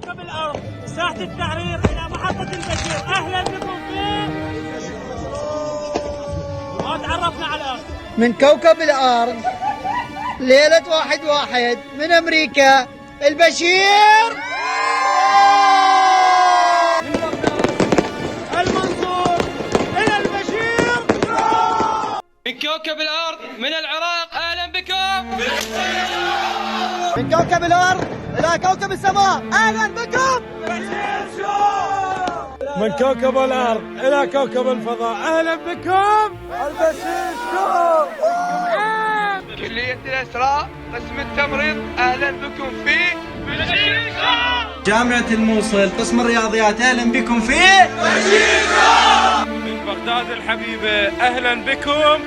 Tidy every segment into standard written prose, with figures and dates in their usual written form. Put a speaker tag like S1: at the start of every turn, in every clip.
S1: كوكب الأرض ساحة التحرير إلى محطة البشير. أهلا بكم فيه. ما تعرفنا على الأرض.
S2: من كوكب الأرض ليلة 1/1 من أمريكا البشير
S1: المنصور إلى البشير.
S3: من كوكب الأرض من العراق أهلا بكم.
S2: من كوكب الأرض إلى كوكب السماء أهلا بكم.
S4: من كوكب الأرض إلى كوكب الفضاء أهلا بكم.
S2: البشير شو
S3: كلية الأسرى قسم التمريض أهلا بكم في
S2: جامعة الموصل قسم الرياضيات أهلا بكم في
S4: من بغداد الحبيبة أهلا بكم.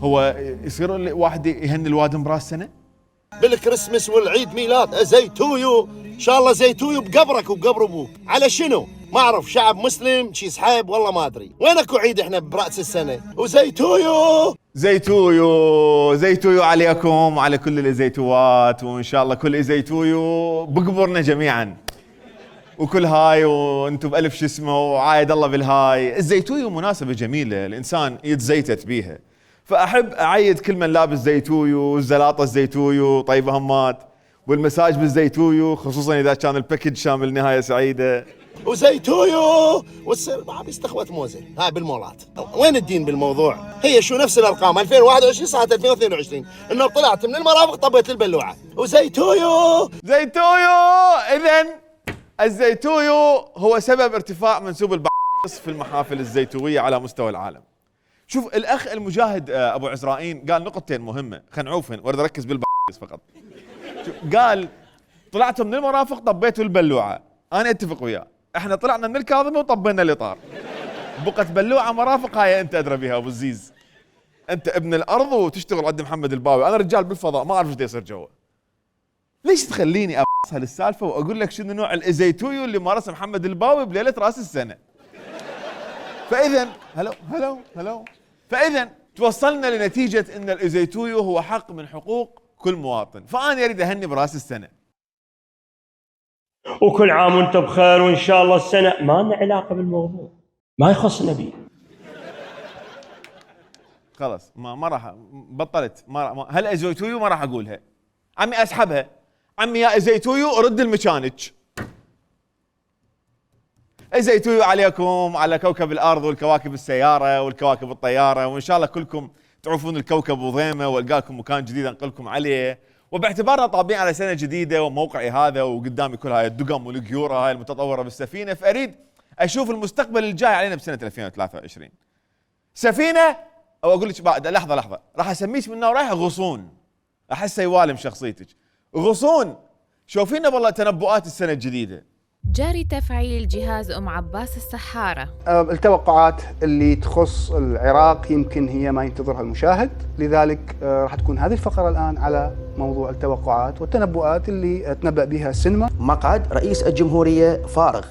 S5: هو يصير واحد يهني الوادم براس سنه؟
S6: بالكريسماس والعيد ميلاد زيتويو ان شاء الله زيتويو بقبرك وبقبر ابوك على شنو؟ ما اعرف شعب مسلم شي سحاب والله ما ادري وينكو عيد احنا براس السنه وزيتويو
S5: زيتويو عليكم وعلى كل الزيتوات وان شاء الله كل زيتويو بقبرنا جميعا وكل هاي وانتم بألف شو اسمه وعايد الله بالهاي. الزيتويو مناسبة جميلة الإنسان يتزيتت بيها، فأحب أعيد كل من لابس زيتويو، الزلاطة الزيتويو طيبة همات، والمساج بالزيتويو خصوصا إذا كان الباكج شامل نهاية سعيدة.
S6: وزيتويو والسر ما بيستخوت موزه هاي بالمولات. وين الدين بالموضوع؟ هي شو نفس الارقام 2021 صارت 2022 انه طلعت من المرافق طبيت البلوعه وزيتويو.
S5: إذن الزيتويو هو سبب ارتفاع منسوب البعث في المحافل الزيتوية على مستوى العالم. شوف الأخ المجاهد أبو عزرائيل قال نقطتين مهمة خنعوفن وارد أركز بالبعث فقط. قال طلعتوا من المرافق طبيتوا البلوعة، أنا أتفق وياه، احنا طلعنا من الكاظمة وطبينا الإطار، بقت بلوعة مرافق هاي أنت أدرى بها أبو الزيز، أنت ابن الأرض وتشتغل عند محمد الباوي، أنا رجال بالفضاء ما أعرف ايش يصير جوا. ليش تخليني أبص هالسالفة وأقول لك شنو نوع الإزيتويو اللي مارسه محمد الباوي بليلة رأس السنة؟ فإذا هلو فإذا توصلنا لنتيجة أن الإزيتويو هو حق من حقوق كل مواطن، فأنا أريد أهني برأس السنة.
S7: وكل عام وانت بخير وان شاء الله السنه ما لنا علاقه بالموضوع ما يخصنا بيه.
S5: خلاص ما راح بطلت هل إزيتويو ما راح أقولها، عمي أسحبها، عمي يا إزيتويو رد المكانج. إزيتويو عليكم على كوكب الأرض والكواكب السيارة والكواكب الطيارة، وإن شاء الله كلكم تعرفون الكوكب وضيمة والقاكم مكان جديد أنقلكم عليه، وباعتبارنا طابين على سنة جديدة وموقعي هذا وقدامي كل هاي الدقم والقيورة هاي المتطورة بالسفينة، فأريد أشوف المستقبل الجاي علينا بسنة 2023. سفينة أو أقول لك بعد لحظة راح أسميش منها ورايح غصون، أحسه يوالم شخصيتك. غصون شوفينا والله تنبؤات السنة الجديدة.
S8: جاري تفعيل جهاز أم عباس السحارة.
S9: التوقعات اللي تخص العراق يمكن هي ما ينتظرها المشاهد، لذلك راح تكون هذه الفقرة الآن على موضوع التوقعات والتنبؤات اللي تنبأ بها السينما.
S10: مقعد رئيس الجمهورية فارغ.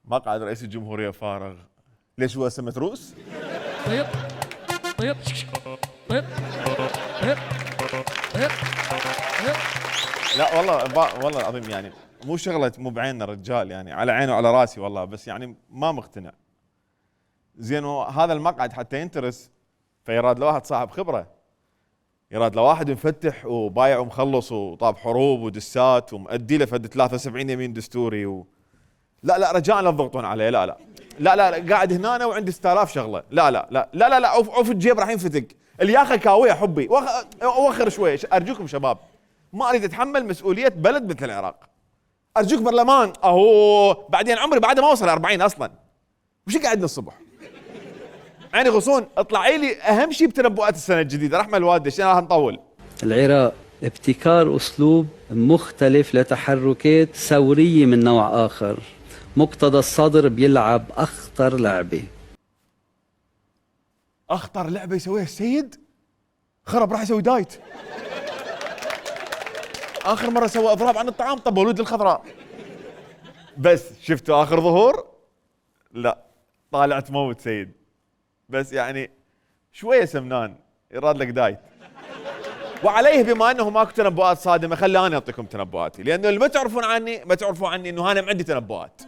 S5: مقعد رئيس الجمهورية فارغ. ليش هو سمت روس؟
S1: طيب طيب طيب طيب طيب.
S5: لا والله العظيم يعني مو شغلة مو بعيننا الرجال، يعني على عيني وعلى راسي والله، بس يعني ما مقتنع. زين هذا المقعد حتى ينترس فيراد له واحد صاحب خبرة، يراد له واحد مفتح وبايع ومخلص وطاب حروب ودسات ومؤدي له فد 73 يمين دستوري لا رجاء لا تضغطون عليه. لا قاعد هنا أنا وعندي 6000 شغلة. لا عوف الجيب راح ينفتق. الياخة كاوية حبي وخر شوي. أرجوكم شباب، ما اريد اتحمل مسؤوليه بلد مثل العراق. ارجوك برلمان اهو بعدين عمري بعد ما اوصل 40 اصلا. وش قاعدنا الصبح؟ عيني غصون. اطلعي لي اهم شيء بتنبؤات السنه الجديده. رحمه الوالده عشان راح نطول.
S11: العراق ابتكار اسلوب مختلف لتحركات ثوريه من نوع اخر. مقتدى الصدر بيلعب اخطر لعبه.
S5: اخطر لعبه يسويها السيد؟ خرب راح يسوي دايت. اخر مره سوى اضراب عن الطعام طب ولود الخضراء. بس شفتوا اخر ظهور؟ لا طالع تموت سيد، بس يعني شويه سمنان يراد لك دايت. وعليه بما انه ماكو تنبؤات صادمه خلي انا اعطيكم تنبؤاتي، لانه اللي ما تعرفون عني انه انا عندي تنبؤات.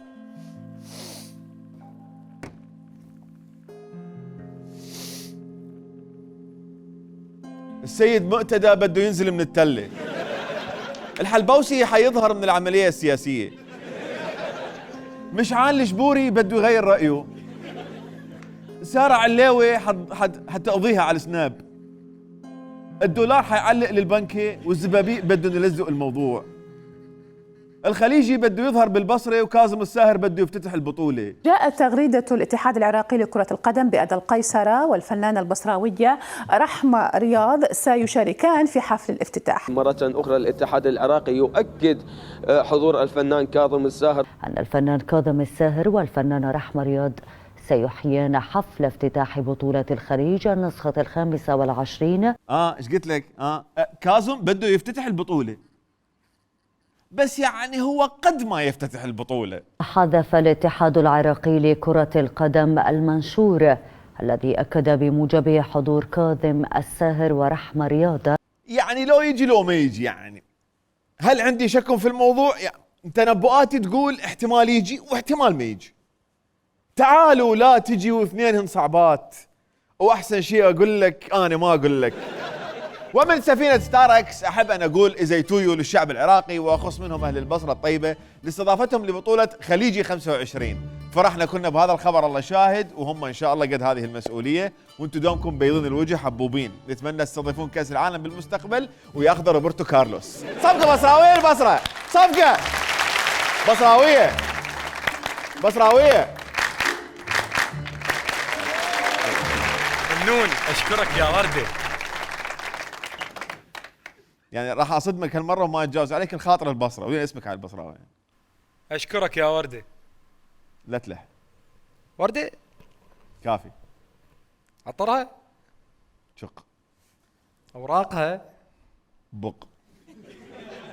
S5: السيد مقتدى بده ينزل من التله. الحلبوسي حيظهر من العملية السياسية. مشعال الجبوري بده يغير رأيه. سارة عليوي حتقضيها على السناب. الدولار حيعلق للبنكة والزبابيق بدهم يلزقوا الموضوع. الخليجي بده يظهر بالبصرة وكاظم الساهر بده يفتتح البطولة.
S12: جاءت تغريدة الاتحاد العراقي لكرة القدم بأدى القيصرة والفنانة البصراوية رحمة رياض سيشاركان في حفل الافتتاح.
S13: مرة أخرى الاتحاد العراقي يؤكد حضور الفنان كاظم الساهر.
S14: أن الفنان كاظم الساهر والفنانة رحمة رياض سيحيين حفل افتتاح بطولة الخليج النسخة 25.
S5: ايش قلت لك؟ كاظم بده يفتتح البطولة، بس يعني هو قد ما يفتتح البطولة.
S14: حذف الاتحاد العراقي لكرة القدم المنشور الذي أكد بموجبه حضور كاظم الساهر ورحمة رياض.
S5: يعني لو يجي لو ما يجي، يعني هل عندي شك في الموضوع؟ يعني تنبؤاتي تقول احتمال يجي واحتمال ما يجي. تعالوا لا تجي واثنينهن صعبات، واحسن شيء اقول لك انا ما اقول لك. ومن سفينة ستاركس أحب أن أقول إزيتويو للشعب العراقي وأخص منهم أهل البصرة الطيبة لاستضافتهم لبطولة خليجي 25. فرحنا كنا بهذا الخبر الله شاهد، وهم إن شاء الله قد هذه المسؤولية، وأنتم دومكم بيضين الوجه حبوبين. نتمنى تستضيفون كأس العالم بالمستقبل وياخذوا روبرتو كارلوس. صفقة بصراوية البصرة، صفقة بصراوية.
S15: فنون أشكرك يا وردة.
S5: يعني راح اصدمك هالمره وما اتجاوز عليك الخاطر البصره. وين اسمك على البصراوي؟
S15: اشكرك يا ورده.
S5: لا تلح.
S15: ورده
S5: كافي.
S15: عطرها
S5: شق.
S15: اوراقها
S5: بق.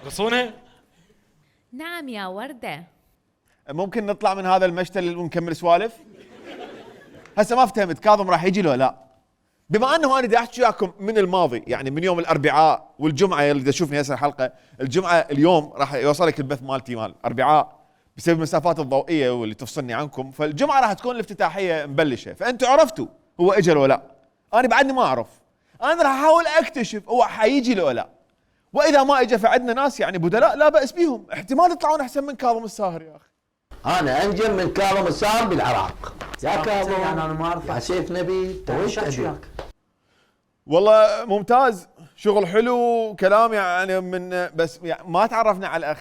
S15: غصونها.
S8: نعم يا وردة.
S5: ممكن نطلع من هذا المشتل ونكمل سوالف؟ هسه ما فهمت كاظم راح يجي لو لا؟ بما انه انا بدي احكي وياكم من الماضي، يعني من يوم الاربعاء والجمعه اللي تشوفني هسه الحلقه، الجمعه اليوم راح يوصلك البث مالتي مال الاربعاء بسبب المسافات الضوئيه واللي تفصلني عنكم، فالجمعه راح تكون الافتتاحيه مبلشه، فانتم عرفتوا هو اجى ولا لا؟ انا بعدني ما اعرف. انا راح احاول اكتشف هو حيجي ولا لا. واذا ما اجى فعندنا ناس يعني بدلاء لا باس بيهم، احتمال يطلعون احسن من كاظم الساهر يا اخي.
S10: انا انجم من كاظم الساهر بالعراق. يا كاظم يعني انا ما اعرف يا سيف نبي تويت.
S5: والله ممتاز، شغل حلو، كلام يعني من بس يعني ما تعرفنا على الاخ.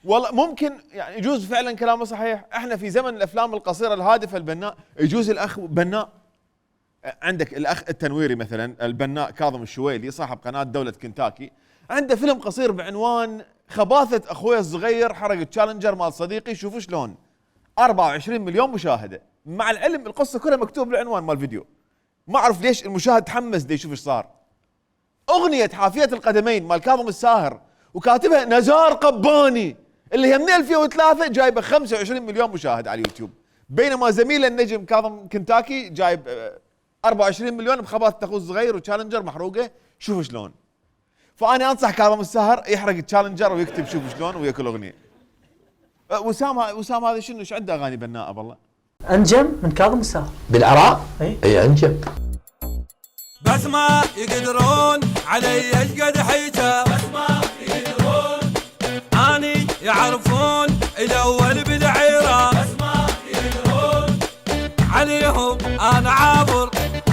S5: والله ممكن يعني يجوز فعلا كلامه صحيح، احنا في زمن الافلام القصيره الهادفه البناء، يجوز الاخ بناء. عندك الاخ التنويري مثلا البناء كاظم الشويلي صاحب قناه دوله كنتاكي، عنده فيلم قصير بعنوان خباثة اخوي الصغير حرق التشالنجر مال صديقي، شوفوا شلون 24 مليون مشاهدة، مع العلم القصة كلها مكتوب بالعنوان مال الفيديو. ما اعرف ليش المشاهد تحمس دي يشوف ايش صار. اغنية حافية القدمين مال كاظم الساهر وكاتبها نزار قباني اللي هي من 2003 جايبه 25 مليون مشاهد على اليوتيوب، بينما زميله النجم كاظم كنتاكي جايب 24 مليون بخباثة اخوه الصغير وتشالنجر محروقه. شوفوا شلون. فانا انصح كاظم الساهر يحرق التشالنجر ويكتب شوفوا شلون وياكل اغنيه. وسام هذا شنو ايش عنده اغاني بناءه والله.
S16: انجم من كاظم الساهر
S10: بالعراق؟ اي انجم.
S4: بس ما يقدرون علي ايش قد حيته، بس ما يقدرون اني يعرفون الاول بالعيره، بس ما يقدرون عليهم انا عابر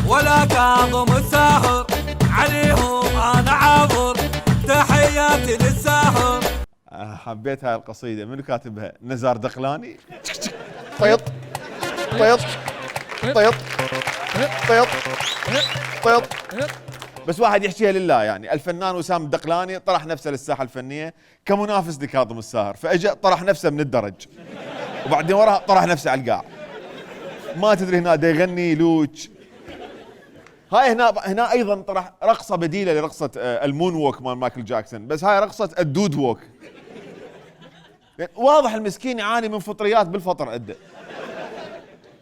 S4: ولا كاظم الساهر، عليهم انا عابر تحياتي للساهر.
S5: حبيت هاي القصيده، منو كاتبها؟ نزار دقلاني. طيط طيط طيط طيط طيط. بس واحد يحكيها لله يعني. الفنان وسام الدقلاني طرح نفسه للساحه الفنيه كمنافس لكاظم الساهر، فاجا طرح نفسه من الدرج وبعدين وراها طرح نفسه على القاع. ما تدري هنا دا يغني لوتش. هاي هنا ايضا طرح رقصه بديله لرقصه المون ووك مال مايكل جاكسون، بس هاي رقصه الدود ووك. واضح المسكين يعاني من فطريات بالفطر عنده.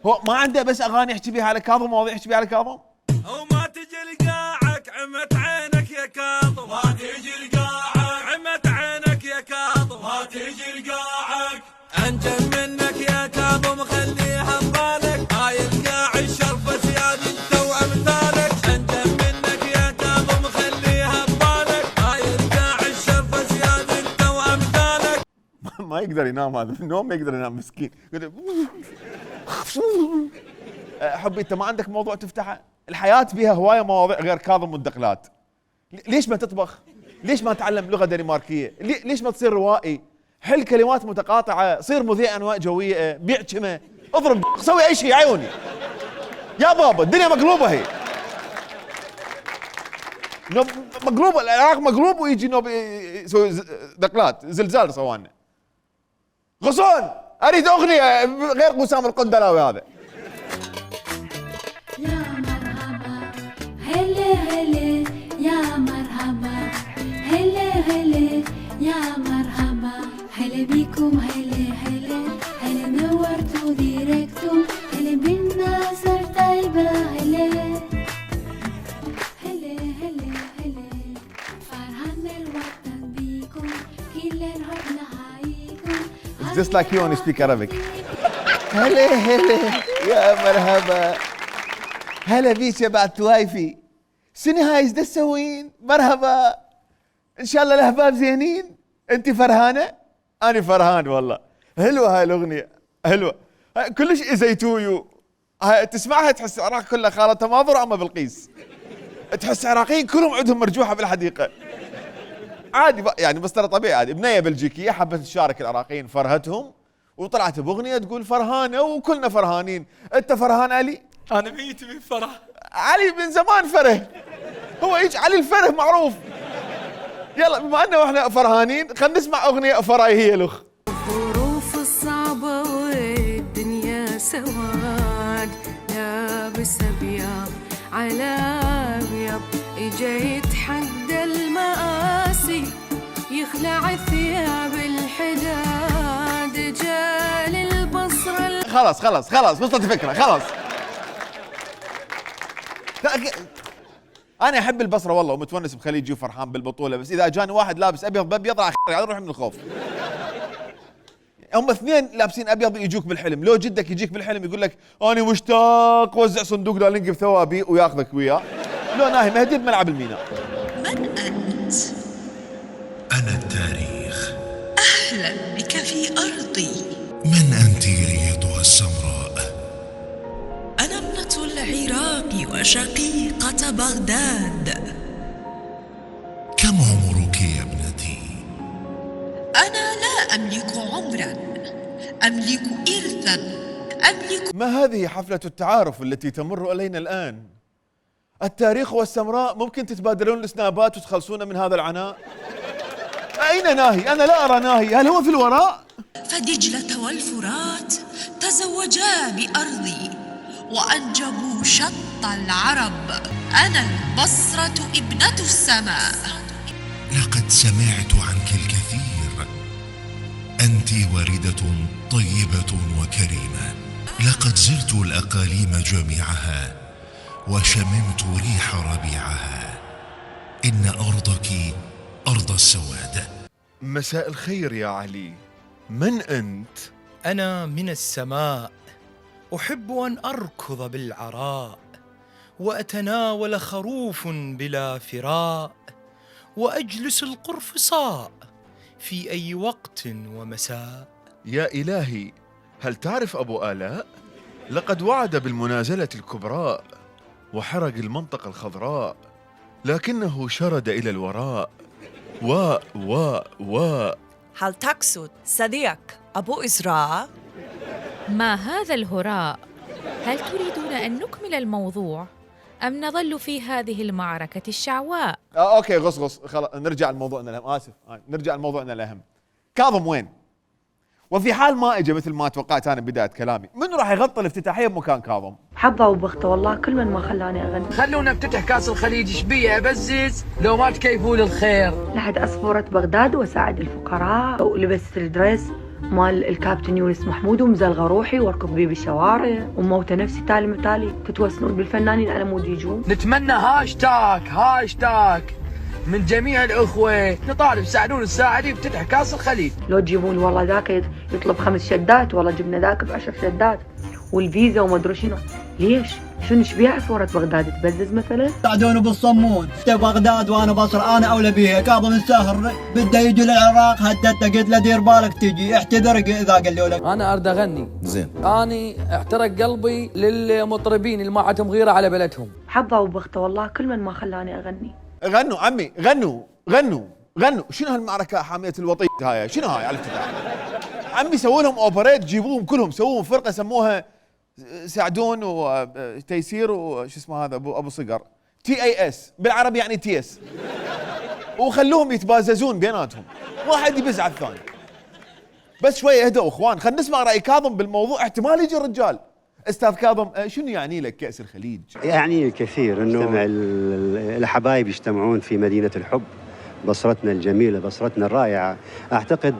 S5: هو ما عنده بس اغاني يحكي بيها على كاظم، مواضيع يحكي بيها على كاظم.
S4: وما تجي لقاعك عمت عينك يا كاظم، ما تجي لقاعك عمت عينك يا كاظم، ما تجي لقاعك انجم منك يا كاظم خليها ببالك، هاي القاع الشرف زياد انت وامثالك، انجم منك يا كاظم خليها ببالك، هاي القاع الشرف زياد انت وامثالك.
S5: ما يقدر ينام هذا، النوم ما يقدر ينام مسكين. حبي انت ما عندك موضوع تفتحه؟ الحياة بيها هواية مواضيع غير كاظم والدقلات. ليش ما تطبخ؟ ليش ما تعلم لغة دنماركية؟ ليش ما تصير روائي؟ حل كلمات متقاطعة، صير مذيع انواع جوية، بيع كمة، اضرب، سوي اي شيء عيوني. يا بابا الدنيا مقلوبة هي. مقلوبة، العراق مقلوب ويجي نوب يسوي دقلات، زلزال سوانا. غصون اريد اغنية غير وسام القندلاوي هذا.
S17: يا مرحبا هلا هلا يا مرحبا هلا هلا يا مرحبا هلا بيكم هلا هلا هلا نورتوا ديركتوا هلا بالناس الطيبة هلا هلا هلا هلا فرحان الوطن بيكم كل الحب نحاييكم.
S5: It's just like you when you speak Arabic. هلا هلا يا مرحبا هلا بيك يا بعد وايفي. شنو هاي ايش تسوين؟ مرحبا ان شاء الله الاحباب زينين. انت فرحانه؟ انا فرحان والله. حلوه هاي الاغنيه حلوه كلش زيتويو. هاي تسمعها تحس العراق كله خاله تماظر عمه بالقيس. تحس العراقيين كلهم عندهم مرجوحه بالحديقه عادي يعني، بس ترى طبيعي عادي. بنيه بلجيكيه حبت تشارك العراقيين فرهتهم وطلعت باغنيه تقول فرهانه وكلنا فرهانين. انت فرهان علي؟
S15: انا ميت من فرح.
S5: علي من زمان فره، هو يجي علي الفره معروف. يلا بما انه احنا فرهانين خلينا نسمع اغنيه فراي هي لخ.
S17: الظروف الصعبة والدنيا سواد لابس ابيض على ابيض اجا يتحدى المآسي يخلع الثياب الحداد جال البصرة.
S5: خلاص وصلت الفكره خلاص. انا احب البصره والله ومتونس بخليجي وفرحان بالبطوله، بس اذا جاني واحد لابس ابيض بابيض راح اروح من الخوف. هم اثنين لابسين ابيض يجوك بالحلم، لو جدك يجيك بالحلم يقول لك انا مشتاق وزع صندوق لالنقي بثوابي وياخذك وياه. لو ناهي مهدي بملعب الميناء.
S18: من انت؟
S19: انا التاريخ.
S18: اهلا بك في ارضي.
S19: من انت ريضها السمراء؟
S18: انا ابنة العراق وشقيقة بغداد.
S19: كم عمرك يا ابنتي؟
S18: انا لا املك عمرا، املك ارثا، املك.
S5: ما هذه حفلة التعارف التي تمر علينا الآن؟ التاريخ والسمراء ممكن تتبادلون السنابات وتخلصون من هذا العناء؟ أين ناهي؟ أنا لا أرى ناهي. هل هو في الوراء؟
S18: فدجلة والفرات تزوجا بأرضي وأنجبوا شط العرب. أنا البصرة ابنة السماء.
S19: لقد سمعت عنك الكثير، أنت واردة طيبة وكريمة. لقد زرت الأقاليم جميعها وشممت ريح ربيعها. إن أرضك أرض السواد.
S5: مساء الخير يا علي، من أنت؟
S20: أنا من السماء، أحب أن أركض بالعراء وأتناول خروف بلا فراء وأجلس القرفصاء في أي وقت ومساء.
S5: يا إلهي، هل تعرف أبو آلاء؟ لقد وعد بالمنازلة الكبراء وحرق المنطقة الخضراء، لكنه شرد إلى الوراء.
S21: هل تقصد صديق أبو إزراء؟
S8: ما هذا الهراء؟ هل تريدون أن نكمل الموضوع أم نظل في هذه المعركة الشعواء؟
S5: أوكي، غص خلاص، نرجع لموضوعنا الأهم. آسف، نرجع لموضوعنا الأهم. كاظم وين؟ وفي حال ما اجى مثل ما توقعت انا بدايه كلامي، من راح يغطي الافتتاحيه بمكان كاظم؟
S22: حظه وبخته والله، كل من ما خلاني اغني.
S10: خلونا نفتتح كاس الخليج، ايش بيه ابزز لو ما تكيفوا للخير.
S22: لحد عصفورة بغداد واساعد الفقراء، ولبست الدريس مال الكابتن يونس محمود ومزلغه روحي واركض بيه بالشوارع وموت نفسي تالي متالي. تتوسنون بالفنانين على مود يجون.
S10: نتمنى هاشتاج من جميع الأخوة، نطالب ساعدون الساعدين بفتح كاس الخليج.
S22: لو تجيبون والله ذاك يطلب 5 شدات، والله جبنا ذاك ب10 شدات والفيزا وما ادري شنو. ليش؟ شنو شبيها عصفورة بغداد تبزز مثلا؟
S2: ساعدوني بالصمون في بغداد وانا بصر، انا اولى بيها. كاظم الساهر بده يجي للعراق، هددته قلت له دير بالك تجي، احتذر اذا قالوا لك.
S10: انا اريد اغني زين، اني احترق قلبي للمطربين اللي ما عندهم غيره على بلدهم.
S22: حظه وبخته والله، كل من ما خلاني اغني.
S5: غنوا عمي، غنوا. شنو هالمعركة حامية الوطية هاي؟ شنو هاي على الافتتاح؟ عمي سووا لهم اوبريت، جيبوهم كلهم، سووهم فرقة سموها سعدون وتيسير وش اسمه هذا ابو صقر، TAS بالعربي يعني TS، وخلوهم يتباززون بيناتهم، واحد يبز على الثاني. بس شوية اهدوا اخوان، خلينا نسمع رأي كاظم بالموضوع، احتمال يجي الرجال. استاذ كاظم، شنو يعني لك كأس الخليج؟
S23: يعني الكثير، انه الحبايب يجتمعون في مدينة الحب، بصرتنا الجميلة، بصرتنا الرائعة. اعتقد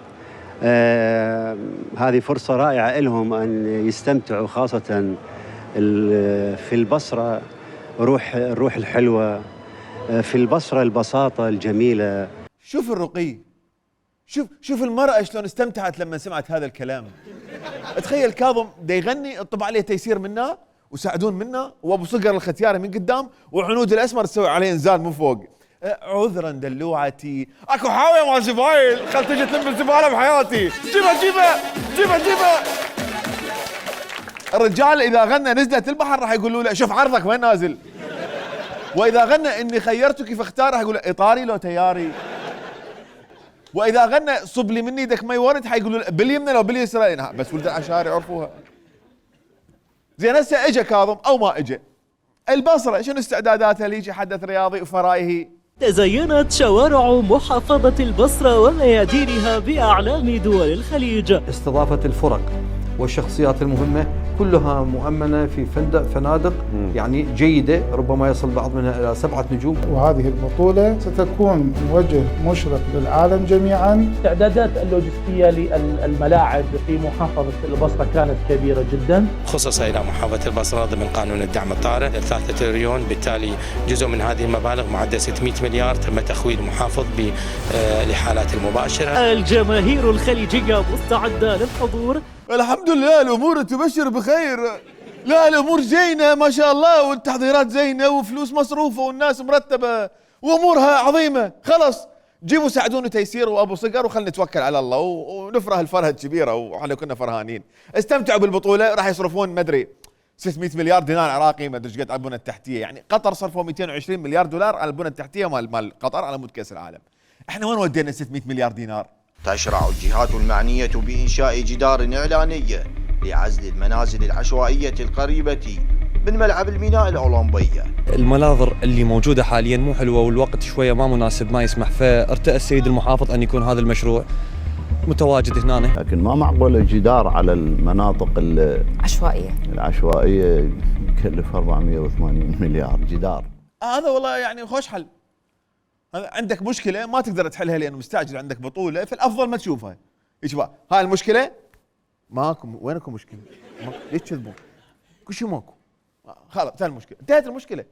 S23: هذه فرصة رائعة لهم ان يستمتعوا، خاصة في البصرة الروح الحلوة، في البصرة البساطة الجميلة.
S5: شوف الرقي، شوف المرأة شلون استمتعت لما سمعت هذا الكلام. تخيل كاظم دا يغني، اطبع عليه تيسير منا وسعدون منا وابو صقر الختياري من قدام وعنود الاسمر تسوي عليه انزال من فوق. عذرا دلوعتي، اكو حاويه مال زبايل، خل تجي تلم الزباله بحياتي، جيبها. الرجال اذا غنى نزلت البحر راح يقولوا له شوف عرضك وين نازل، واذا غنى اني خيرتك فاختار راح يقول له اطاري لو تياري، واذا غنى صب لي مني دك مي ورد حيقولوا له باليمنى لو باليسرى. بس ولد العشاري عرفوها. زين هسه اجى كاظم او ما اجى، البصره شنو استعداداتها ليجي حدث رياضي وفرايهي؟
S24: تزينت شوارع محافظة البصرة وميادينها بأعلام دول الخليج.
S25: استضافت الفرق والشخصيات المهمة كلها مؤمنة في فنادق يعني جيدة، ربما يصل بعض منها إلى 7 نجوم.
S26: وهذه البطولة ستكون وجه مشرق للعالم جميعا.
S27: الاستعدادات اللوجستية للملاعب في محافظة البصرة كانت كبيرة جدا،
S28: خصص إلى محافظة البصرة ضمن قانون الدعم الطارئ 3 تريليون، بالتالي جزء من هذه المبالغ معدل 600 مليار تم تخويل المحافظ لحالات المباشرة.
S24: الجماهير الخليجية مستعدة للحضور.
S5: الحمد لله الامور تبشر بخير، لا الامور زينه ما شاء الله، والتحضيرات زينه وفلوس مصروفه والناس مرتبه وامورها عظيمه. خلص جيبوا سعدون وتيسير وابو صقر وخلنا نتوكل على الله ونفرح الفرحه الكبيره، وحنا كنا فرحانين. استمتعوا بالبطوله، راح يصرفون ما ادري 600 مليار دينار عراقي، ما ادري ايش قد على البنى التحتيه. يعني قطر صرفوا 220 مليار دولار على البنى التحتيه مال قطر على مود كاس العالم. احنا وين ودينا 600 مليار دينار؟
S29: تشرع الجهات المعنية بإنشاء جدار إعلاني لعزل المنازل العشوائية القريبة من ملعب الميناء الأولمبية.
S1: المناظر اللي موجودة حاليا مو حلوة والوقت شوية ما مناسب ما يسمح، فارتأى السيد المحافظ أن يكون هذا المشروع متواجد هنا.
S3: لكن ما معقول الجدار على المناطق العشوائية يكلف 480 مليار جدار.
S5: هذا والله يعني خوش حل. هذا عندك مشكلة ما تقدر تحلها لأنه مستعجل، عندك بطولة، فالأفضل ما تشوفها. ايش بقى؟ هاي المشكلة؟ ماكو، وينكم مشكلة؟ ليش تكذبون؟ كل شيء ماكو. خلاص انتهت المشكلة، انتهت المشكلة.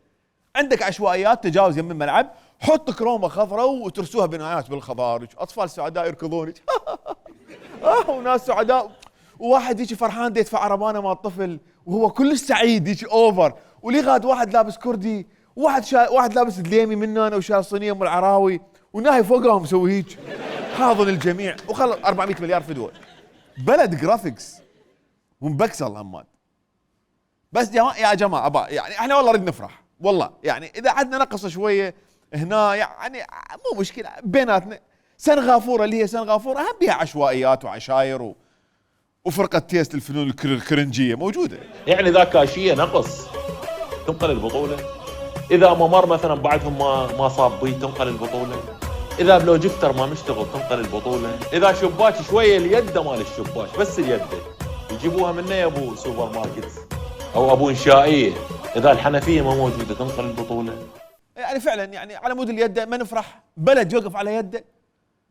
S5: عندك عشوائيات تجاوز يم الملعب، حط كرومة خضراء وترسوها بنايات بالخضار، أطفال سعداء يركضون وناس سعداء، وواحد يجي فرحان دي يدفع عربانة مع الطفل وهو كلش سعيد يجي اوفر، ولي غاد واحد لابس كردي، واحد لابس دليمي مننا وشال صينية ام العراوي وناهي فوقهم مسوي هيك حاضن الجميع وخلص 400 مليار فدوة. بلد جرافيكس ومبكسل هماد. بس يا جماعة يعني احنا والله نريد نفرح والله، يعني اذا عدنا نقص شوية هنا يعني مو مشكلة بيناتنا. سنغافورة اللي هي سنغافورة هم بها عشوائيات وعشاير وفرقة تيست الفنون الكرنجية موجودة.
S6: يعني ذا كاشية نقص تنقل البطولة، إذا ممر مثلا بعدهم ما صاب بي تنقل البطولة، إذا بلوجيكتر ما مشتغل تنقل البطولة، إذا شباك شوية اليد مال الشباك بس اليد يجيبوها منه يا أبو سوبر ماركت أو أبو إنشائية، إذا الحنفية ما موجودة تنقل البطولة.
S5: يعني فعلا يعني على مود اليد ما نفرح، بلد يوقف على يده،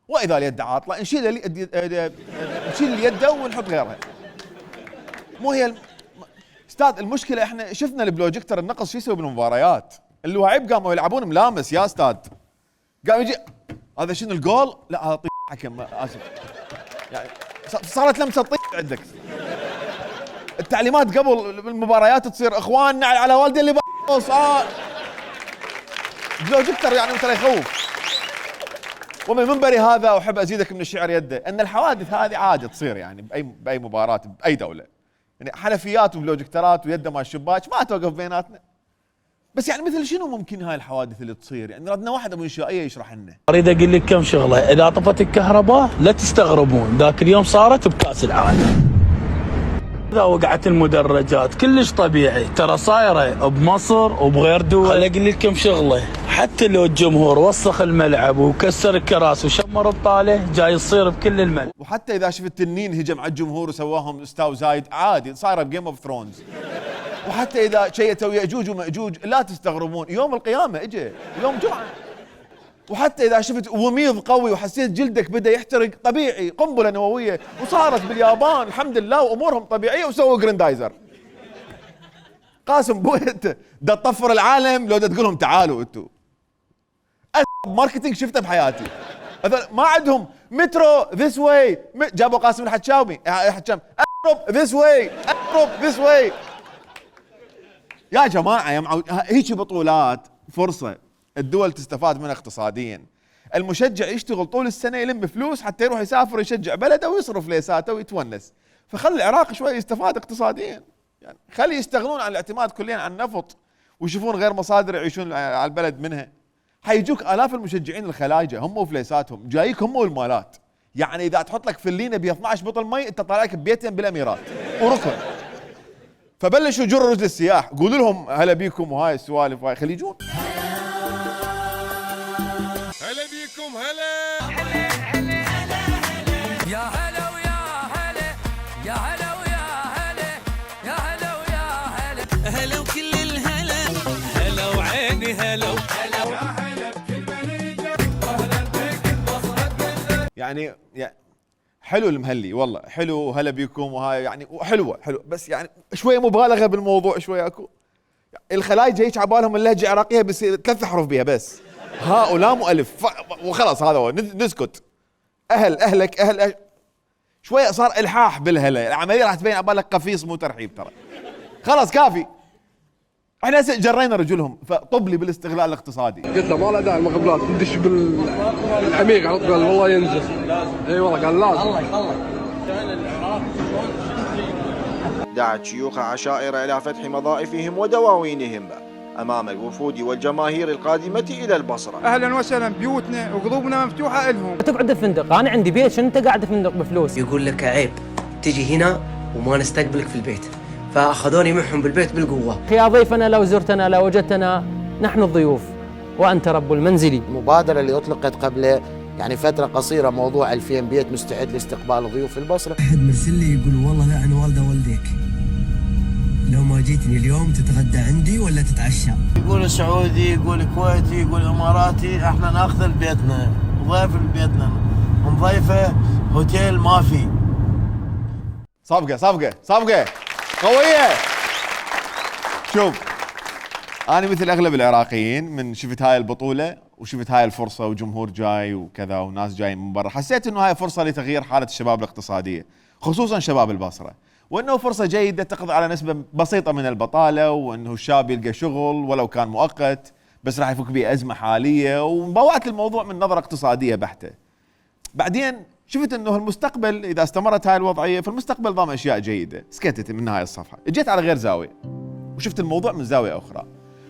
S5: وإذا اليد عاطلة نشيل اليد ونحط غيرها. مو هي استاذ المشكلة احنا شفنا البلوجيكتر النقص شو يسوي بالمباريات، اللواعيب قاموا يلعبون ملامس يا استاذ، قام يجي هذا شنو الجول؟ لا هذا طيب حكم اسف، يعني صارت لمسة طيب عندك. التعليمات قبل بالمباريات تصير اخواننا على والدي اللي بلوجيكتر يعني ترى يخوف. ومن منبري هذا احب ازيدك من الشعر يده ان الحوادث هذه عادة تصير يعني باي مباراة باي دولة، يعني حنفيات وبلوجيكترات ويده مع الشباك ما توقف بيناتنا. بس يعني مثل شنو ممكن هاي الحوادث اللي تصير؟ يعني ردنا واحد ابو انشائيه يشرح لنا.
S7: اريد اقول لك كم شغله، اذا طفت الكهرباء لا تستغربون، ذاك اليوم صارت بكاس العالم. اذا وقعت المدرجات كلش طبيعي، ترى صايره بمصر وبغير دول. خليني اقول لك كم شغله، حتى لو الجمهور وسخ الملعب وكسر الكراسي وشمر بطاله جاي يصير بكل الملعب.
S5: وحتى اذا شفت التنين هجم على الجمهور وسواهم استاو زايد عادي، صايره بجيم اوف ثرونز. وحتى اذا شيتوا ياجوج وماجوج لا تستغربون، يوم القيامه اجى يوم جمعه. وحتى اذا شفت وميض قوي وحسيت جلدك بدا يحترق طبيعي، قنبله نوويه وصارت باليابان الحمد لله وامورهم طبيعيه وسووا جريندايزر. قاسم بويت دا تطفر العالم لو دا تقول لهم تعالوا انتوا. ماركتينج شفته بحياتي. ما عندهم مترو ذيس واي، جابوا قاسم الحشاومي اهرب ذيس واي، اهرب ذيس واي. يا جماعه يا هيك بطولات فرصه الدول تستفاد منها اقتصاديا. المشجع يشتغل طول السنه يلم فلوس حتى يروح يسافر يشجع بلده ويصرف ليساته ويتونس، فخلي العراق شوي يستفاد اقتصاديا، يعني خلي يستغنون عن الاعتماد كليا على النفط ويشوفون غير مصادر يعيشون على البلد منها. حيجوك آلاف المشجعين الخلايجه هم وفليساتهم، جايك هم والمالات. يعني اذا تحط لك فلينه ب 12 بطل مي انت طالع لك ببيتين بالاميرات وركن. فبلشوا يجروا رجل السياح، قولوا لهم هلا بيكم وهاي السوالف وهاي خلي يجون.
S4: هلا بيكم هلا يا هلا ويا هلا يا هلا ويا هلا يا هلا ويا هلا هلا وكل الهلا هلا وعيني هلا هلا بكل منيجة اهلا بك بصرة.
S5: يعني حلو المهلي والله حلو هلا بيكم وهاي يعني حلوه بس يعني شويه مبالغه بالموضوع شويه اكو. الخلايج هيك عبالهم اللهجه العراقيه بس 3 حروف بيها بس هاء ولام والف وخلاص هذا هو نسكت. اهلك اهل شويه صار الحاح بالهلا، العمليه راح تبين عبالك قفيص مو ترحيب ترى. خلاص كافي. احنا جرينا رجلهم فطب لي بالاستغلال الاقتصادي.
S9: قلت له ما له داعي المقبلات ندش بالعميق على طول، قال والله ينزل. اي والله قال لازم. الله يخلص.
S29: دعت شيوخ عشائر إلى فتح مضائفهم ودواوينهم أمام الوفود والجماهير القادمة إلى البصرة.
S26: اهلا وسهلا، بيوتنا وقلوبنا مفتوحه لهم.
S11: تقعد بفندق، انا عندي بيت، شنو انت قاعد بفندق بفلوس؟
S12: يقول لك عيب تجي هنا وما نستقبلك في البيت،
S11: فأخذوني معهم بالبيت بالقوة.
S12: يا ضيفنا لو زرتنا لو وجدتنا نحن الضيوف وأنت رب المنزل.
S13: المبادرة اللي أطلقت قبل يعني فترة قصيرة، موضوع 2000 بيت مستعد لاستقبال الضيوف في البصرة.
S11: أحد مرسل لي يقول والله لا أنا والده والديك، لو ما جيتني اليوم تتغدى عندي ولا تتعشى.
S10: يقول سعودي، يقول كويتي، يقول إماراتي، احنا ناخذ بيتنا، ضيف بيتنا، نضيفه هوتيل ما في.
S5: صفقة قوية. شوف، أنا مثل أغلب العراقيين من شفت هاي البطولة وشفت هاي الفرصة وجمهور جاي وكذا وناس جاي من برا، حسيت إنه هاي فرصة لتغيير حالة الشباب الاقتصادية، خصوصا شباب البصرة، وإنه فرصة جيدة تقضي على نسبة بسيطة من البطالة، وإنه الشاب يلقى شغل ولو كان مؤقت بس راح يفك به أزمة حالية، ومبوعت الموضوع من نظرة اقتصادية بحتة. بعدين شفت انه المستقبل اذا استمرت هاي الوضعيه في المستقبل ضام اشياء جيده، سكتت من هاي الصفحه، اجيت على غير زاويه وشفت الموضوع من زاويه اخرى.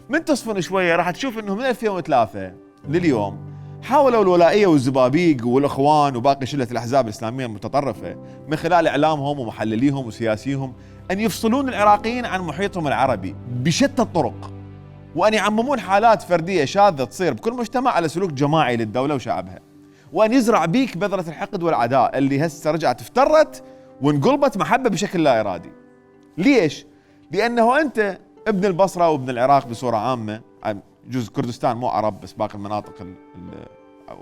S5: من تصفن شويه راح تشوف انه من 2003 لليوم حاولوا الولائيه والزبابيق والاخوان وباقي شله الاحزاب الاسلاميه المتطرفه من خلال اعلامهم ومحلليهم وسياسيهم ان يفصلون العراقيين عن محيطهم العربي بشتى الطرق، وان يعممون حالات فرديه شاذه تصير بكل مجتمع على سلوك جماعي للدوله وشعبها، وأن يزرع بيك بذرة الحقد والعداء اللي هسه رجعت افترت وانقلبت محبة بشكل لا إرادي. ليش؟ لأنه أنت ابن البصرة وابن العراق بصورة عامة، جزء كردستان مو عرب بس باقي المناطق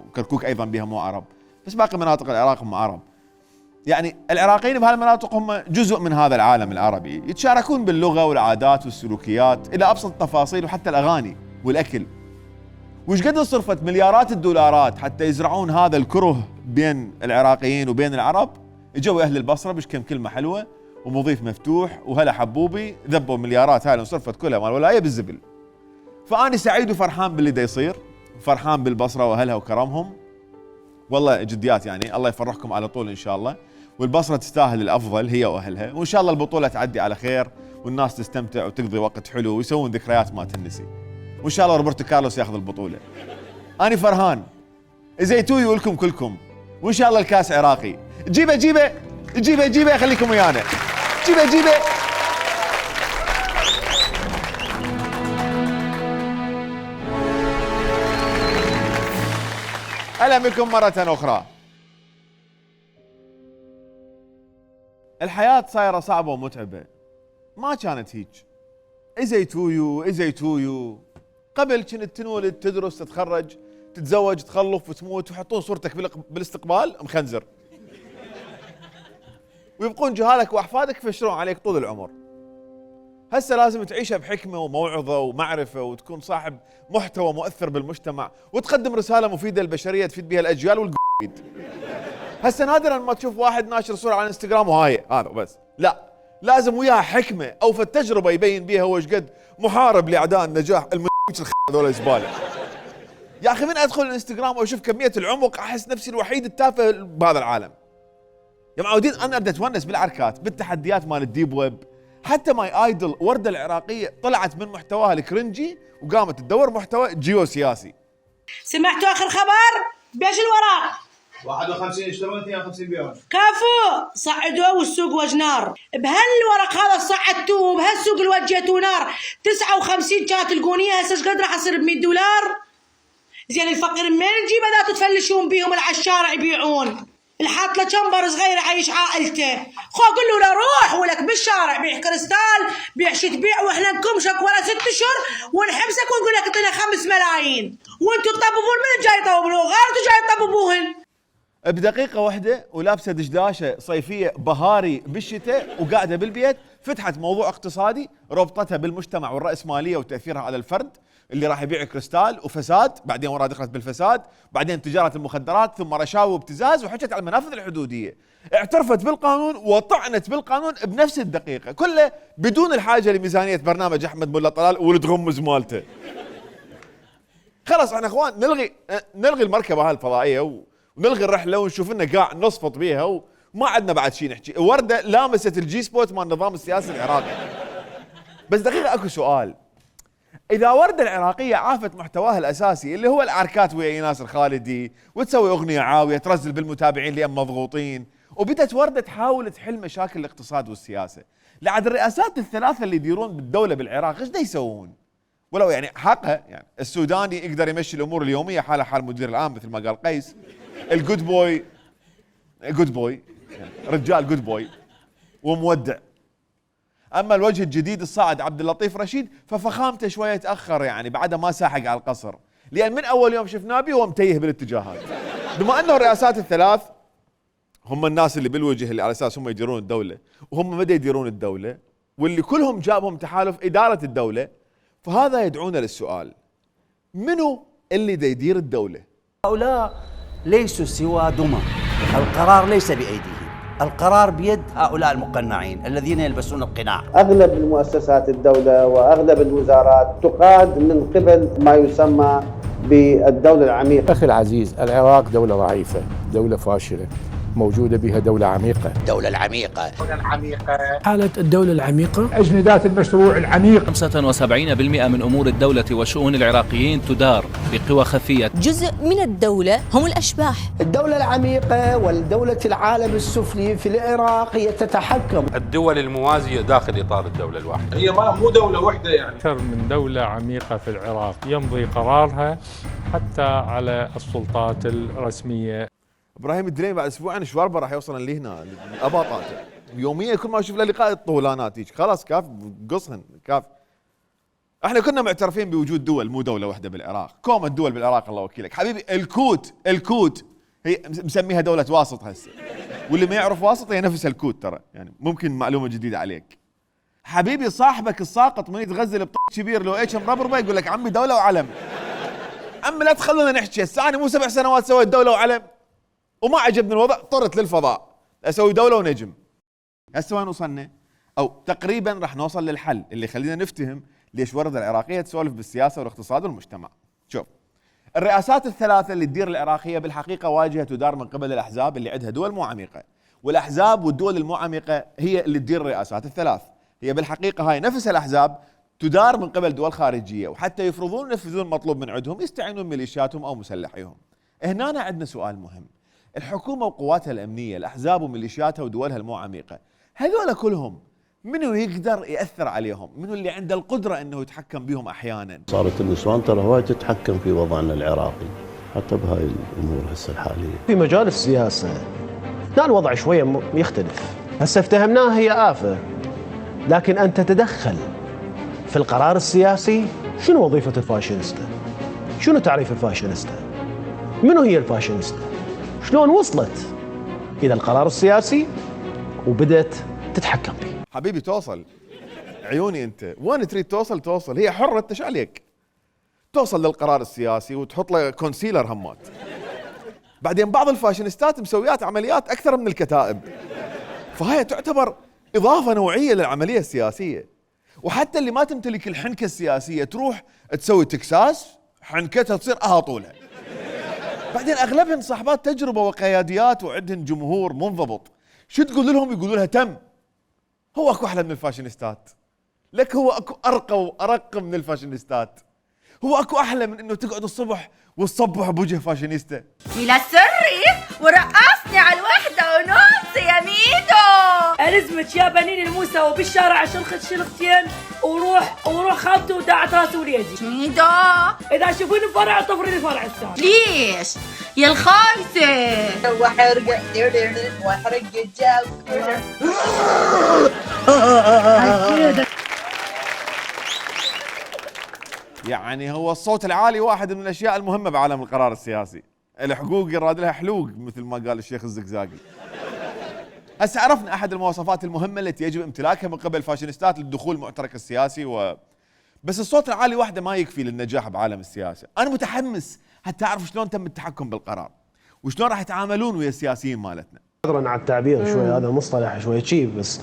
S5: وكركوك أيضا بها مو عرب، بس باقي مناطق العراق هم عرب. يعني العراقيين بهالمناطق هم جزء من هذا العالم العربي، يتشاركون باللغة والعادات والسلوكيات إلى أبسط التفاصيل وحتى الأغاني والأكل. وش قد صرفت مليارات الدولارات حتى يزرعون هذا الكره بين العراقيين وبين العرب؟ اجوا اهل البصره بشكم كلمه حلوه ومضيف مفتوح وهلا حبوبي، ذبوا مليارات هاي انصرفت كلها مال الولايه بالزبل. فاني سعيد وفرحان باللي دا يصير، فرحان بالبصره واهلها وكرمهم. والله جديات يعني الله يفرحكم على طول ان شاء الله، والبصره تستاهل الافضل هي واهلها، وان شاء الله البطوله تعدي على خير والناس تستمتع وتقضي وقت حلو ويسوون ذكريات ما تنسي. وان شاء الله روبرتو كارلوس ياخذ البطوله. اني فرحان زيتوي لكم كلكم، وان شاء الله الكاس عراقي. جيبه خليكم ويانا. جيبه اهلا بكم مره اخرى. الحياه صايره صعبه ومتعبه، ما كانت هيك. ازيتويو قبل كنت تنولد تدرس تتخرج تتزوج تخلف وتموت ويحطون صورتك بالاستقبال مخنزر ويبقون جهالك واحفادك يفشرون عليك طول العمر. هسه لازم تعيشها بحكمه وموعظه ومعرفه وتكون صاحب محتوى مؤثر بالمجتمع وتقدم رساله مفيده للبشريه تفيد بها الاجيال والقيد. هسه نادرا ما تشوف واحد ناشر صوره على الانستغرام وهاي هذا بس، لا لازم وياها حكمه او التجربه يبين بيها هو ايش قد محارب لاعداء النجاح. هذول زباله يا اخي. من ادخل الانستغرام واشوف كميه العمق احس نفسي الوحيد التافه بهذا العالم. يا معودين انا ابدا اتونس بالعركات بالتحديات مال الديب ويب. حتى ماي ايدل ورده العراقيه طلعت من محتواها الكرنجي وقامت تدور محتوى جيوسياسي.
S14: سمعتوا اخر خبر؟ بيش الوراق
S15: 51 يشترون 52 بيعون.
S14: كفو صعدوه والسوق وجنار. بهالورق هذا صعدتوه وبهالسوق اللي وجيتوه نار. 59 كانت القونيه، هسه ايش قد راح يصير ب 100 دولار؟ زين الفقير منين نجيبه ذات تفلشون بيهم على الشارع يبيعون؟ الحاط له شمبر صغير يعيش عائلته، خو قول له لا روح ولك بالشارع بيع كريستال بيع شو تبيع واحنا نكمشك ولا 6 اشهر ونحبسك ونقول لك اعطينا 5 ملايين وانتم تطببون من جاي يطببون غيرتوا جاي تطببوهن.
S5: بدقيقة واحدة ولابسة دشداشة صيفية بهاري بالشتاء وقاعدة بالبيت فتحت موضوع اقتصادي ربطتها بالمجتمع والرأسمالية وتأثيرها على الفرد اللي راح يبيع كريستال وفساد، بعدين وراه دخلت بالفساد، بعدين تجارة المخدرات، ثم رشاوى وابتزاز، وحكت على المنافذ الحدودية. اعترفت بالقانون وطعنت بالقانون بنفس الدقيقة، كله بدون الحاجة لميزانية برنامج أحمد ملا طلال ولد غمز مالته. خلاص احنا اخوان نلغي المركبة هالفضائية ونلغي الرحله ونشوف لنا قاع نصفط بيها وما عندنا بعد شيء نحكي. ورده لامست الجي سبوت مال النظام السياسي العراقي. بس دقيقه اكو سؤال، اذا ورده العراقيه عافت محتواها الاساسي اللي هو العركات ويا ايناس الخالدي وتسوي اغنيه عاويه ترزل بالمتابعين لان مضغوطين وبدت وردة تحاول تحل مشاكل الاقتصاد والسياسة. لعد الرئاسات الثلاثة اللي يديرون بالدولة بالعراق ايش دا يسوون؟ ولو يعني حقها، يعني السوداني يقدر يمشي الامور اليومية حاله حال مدير العام مثل ما قال قيس، الجود بوي يعني رجال جود بوي ومودع. اما الوجه الجديد الصاعد عبد اللطيف رشيد ففخامته شويه تاخر، يعني بعده ما ساحق على القصر، لان من اول يوم شفناه بيه هو متيه بالاتجاهات. بما انه الرئاسات الثلاث هم الناس اللي بالوجه اللي على اساس هم يديرون الدوله، وهم مدى يديرون الدوله، واللي كلهم جابهم تحالف اداره الدوله، فهذا يدعونا للسؤال: منو اللي دا يدير الدوله؟
S2: هؤلاء ليسوا سوى دمى، القرار ليس بأيديهم، القرار بيد هؤلاء المقنعين الذين يلبسون القناع.
S8: أغلب المؤسسات الدولة وأغلب الوزارات تقاد من قبل ما يسمى بالدولة العميقة.
S16: أخي العزيز، العراق دولة ضعيفة، دولة فاشلة، موجودة بها دولة عميقة.
S2: الدولة العميقة.
S16: حالة الدولة العميقة،
S26: أجندات المشروع العميق.
S17: 75% من أمور الدولة وشؤون العراقيين تدار بقوى خفية.
S18: جزء من الدولة هم الأشباح.
S8: الدولة العميقة والدولة العالم السفلي في العراق هي تتحكم.
S19: الدول الموازية داخل إطار الدولة الواحدة.
S15: هي مو دولة واحدة يعني.
S20: أكثر من دولة عميقة في العراق يمضي قرارها حتى على السلطات الرسمية.
S5: ابراهيم الدليمي بعد اسبوعين شواربه راح يوصل لهنا اباطاته يوميا، كل ما اشوف له لقاء الطولانات هيك خلاص كاف قصهن كاف. احنا كنا معترفين بوجود دول مو دوله واحده بالعراق، كوم الدول بالعراق الله وكيلك حبيبي. الكوت هي مسميها دوله واسط هسه، واللي ما يعرف واسط هي نفسها الكوت ترى، يعني ممكن معلومه جديده عليك حبيبي. صاحبك الساقط من يتغزل بطق كبير لو ايش مربربه يقول لك عمي دوله وعلم. عمي لا تخلونا نحكي هسه، انا مو 7 سنوات سويت دوله وعلم وما عجبني الوضع، طرت للفضاء اسوي دوله ونجم. هسه وين وصلنا؟ او تقريبا راح نوصل للحل اللي يخلينا نفتهم ليش ورد العراقيه تسولف بالسياسه والاقتصاد والمجتمع. شوف، الرئاسات الثلاثه اللي تدير العراقيه بالحقيقه واجهه تدار من قبل الاحزاب اللي عندها دول مو عميقه، والاحزاب والدول المو عميقه هي اللي تدير الرئاسات الثلاث. هي بالحقيقه هاي نفس الاحزاب تدار من قبل دول خارجيه، وحتى يفرضون ينفذون المطلوب من عندهم يستعينون ميليشياتهم او مسلحيهم. هنا عندنا سؤال مهم: الحكومة وقواتها الأمنية، الأحزاب وميليشياتها ودولها المو عميقة، هذول كلهم منو يقدر يأثر عليهم؟ منو اللي عنده القدرة أنه يتحكم بهم أحيانا؟
S21: صارت النسوان ترى هواي تتحكم في وضعنا العراقي حتى بهاي الأمور هسه الحالية.
S8: في مجال السياسة هنا الوضع شوية يختلف، هسه افتهمناها هي آفة، لكن أن تتدخل في القرار السياسي، شنو وظيفة الفاشينيستا؟ شنو تعريف الفاشينيستا؟ منو هي الفاشينيستا؟ شلون وصلت إلى القرار السياسي وبدأت تتحكم به؟
S5: حبيبي توصل عيوني، أنت وين تريد توصل، هي حرة، أنت شو عليك؟ توصل للقرار السياسي وتحط له كونسيلر همات. بعدين بعض الفاشينيستات مسويات عمليات أكثر من الكتائب، فهي تعتبر إضافة نوعية للعملية السياسية. وحتى اللي ما تمتلك الحنكة السياسية تروح تسوي تكساس، حنكتها تصير أهاطولها. بعدين اغلبهم صاحبات تجربه وقياديات وعندهم جمهور منضبط، شو تقول لهم؟ يقولوا لها تم. هو اكو احلى من الفاشينيستات؟ لك هو اكو ارقى وارق من الفاشينيستات؟ هو اكو احلى من انه تقعد الصبح وتصبح بوجه فاشينيستا؟
S18: إلى سري ورقصني على الوحدة ونص يا ميدو.
S14: ألزمت يا بنين الموسى وبالشارع شلختين وروح خابته وداعت راسي وليدي.
S18: ميدو
S14: إذا شوفوني فرع طفرني فرع الثاني.
S18: ليش؟ يا الخايسة. وحرق الجو.
S5: يعني هو الصوت العالي واحد من الاشياء المهمه بعالم القرار السياسي. الحقوق يراد لها حلوق مثل ما قال الشيخ الزقزاقي. هسه عرفنا احد المواصفات المهمه التي يجب امتلاكها من قبل الفاشينيستات للدخول المعترك السياسي بس الصوت العالي وحده ما يكفي للنجاح بعالم السياسه. انا متحمس حتى اعرف شلون تم التحكم بالقرار وشلون راح يتعاملون ويا السياسيين مالتنا.
S8: عذرا على التعبير شوي، هذا مصطلح شوي تشيب، بس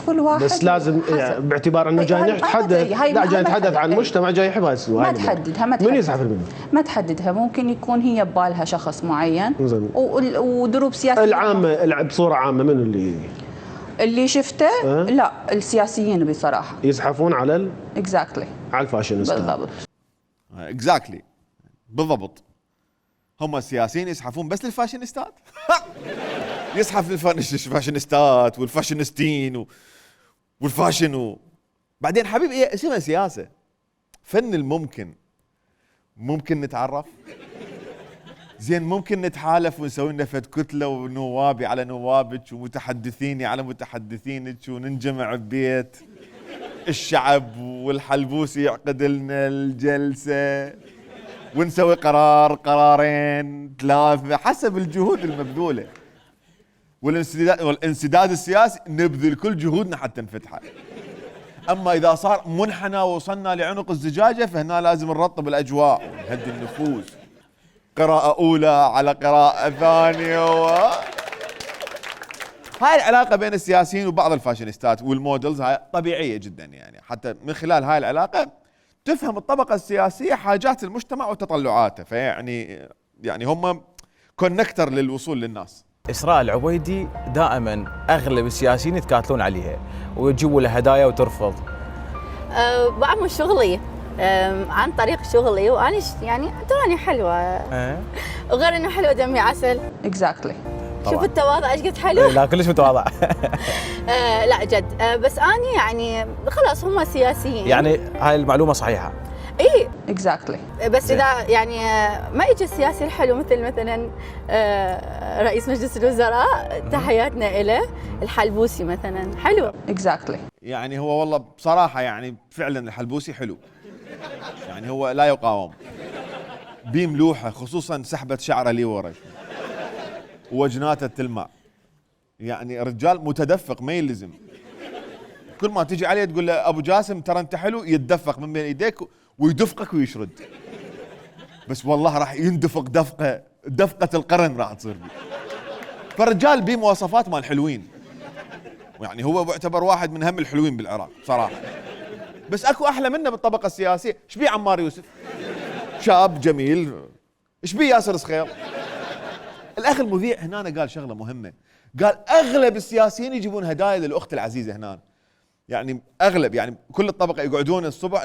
S18: كل واحد
S8: بس لازم يعني باعتبار انه جاي نتحدث، لا جاي نتحدث عن مجتمع جاي يحب هاي السلوك.
S18: ما تحددها
S8: من يزحف منه؟
S18: ما تحددها، ممكن يكون هي ببالها شخص معين ودروب سياسيه
S8: العامه بصوره عامه. منو
S18: اللي شفته؟ لا السياسيين بصراحه
S8: يزحفون على
S18: اكزاكتلي
S8: على الفاشينيست.
S18: بالضبط
S5: اكزاكتلي بالضبط. هم السياسيين يزحفون بس للفاشينيستات؟ يزحف الفاشينيستات والفاشينيستين والفاشن بعدين حبيبي ايه اسمها سياسة. فن الممكن. ممكن نتعرف زين، ممكن نتحالف ونسوي لنا فد كتلة ونوابي على نوابك ومتحدثيني على متحدثينك وننجمع ببيت الشعب والحلبوسي يعقد لنا الجلسة ونسوي قرارين 3 حسب الجهود المبذولة والانسداد السياسي نبذل كل جهودنا حتى نفتحه. اما اذا صار منحنى ووصلنا لعنق الزجاجة فهنا لازم نرطب الاجواء ونهدي النفوس. قراءة اولى على قراءة ثانية هاي العلاقة بين السياسيين وبعض الفاشينيستات والمودلز هاي طبيعية جدا، يعني حتى من خلال هاي العلاقة تفهم الطبقة السياسية حاجات المجتمع وتطلعاته، فيعني هم كونكتر للوصول للناس.
S1: إسراء العبيدي دائما أغلب السياسيين يتكاتلون عليها ويجيبوا لها هدايا وترفض.
S3: بعمل شغلي عن طريق شغلي وأنا يعني تراني حلوة وغير إنه حلوة دمي عسل.
S6: Exactly.
S3: شوف التواضع ايش قد حلو.
S1: لا كلش متواضع.
S3: لا جد بس أنا يعني خلاص هم سياسيين.
S1: يعني هاي المعلومة صحيحة.
S3: اي
S6: Exactly.
S3: بس اذا يعني ما يجي السياسي الحلو مثلا رئيس مجلس الوزراء تحياتنا له، الحلبوسي مثلا حلو.
S6: Exactly.
S5: يعني هو والله بصراحة يعني فعلا الحلبوسي حلو، يعني هو لا يقاوم، بملوحة خصوصا سحبة شعره لي ورا ووجناته تلمع، يعني رجال متدفق ما يلزم. كل ما تجي عليه تقول له ابو جاسم ترى انت حلو، يتدفق من بين ايديك ويدفقك ويشرد. بس والله راح يندفق دفقة القرن راح تصير بي. فالرجال بيه مواصفات مال حلوين، يعني هو معتبر واحد من اهم الحلوين بالعراق صراحة. بس اكو احلى منه بالطبقة السياسية. ايش بيه عمار يوسف؟ شاب جميل. ايش بيه ياسر صخير؟ الاخ المذيع هنا قال شغلة مهمة، قال اغلب السياسيين يجيبون هدايا للاخت العزيزة هنا، يعني اغلب يعني كل الطبقة يقعدون الصبح.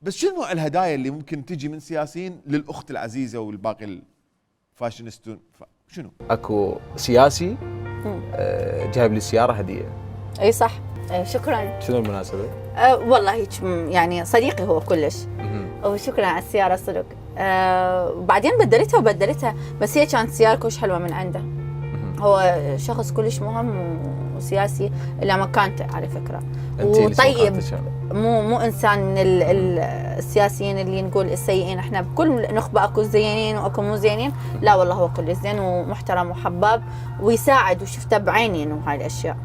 S5: بس شنو نوع الهدايا اللي ممكن تجي من سياسيين للاخت العزيزة والباقي الفاشينيستون؟ شنو؟
S1: اكو سياسي جايب لي سيارة هدية.
S3: اي صح. شكرا.
S1: شنو المناسبة؟
S3: والله هيك يعني صديقي هو كلش. وشكرا على السيارة صدق. وبعدين بدلتها بس هي كانت سيارة كلش حلوة من عنده. هو شخص كلش مهم وسياسي إلى مكانته على فكرة، وطيب، مو إنسان من السياسيين اللي نقول السيئين. احنا بكل نخبة اكو زينين واكو مو زينين، لا والله هو كل زين ومحترم وحباب ويساعد، وشفته بعيني انه هاي الاشياء.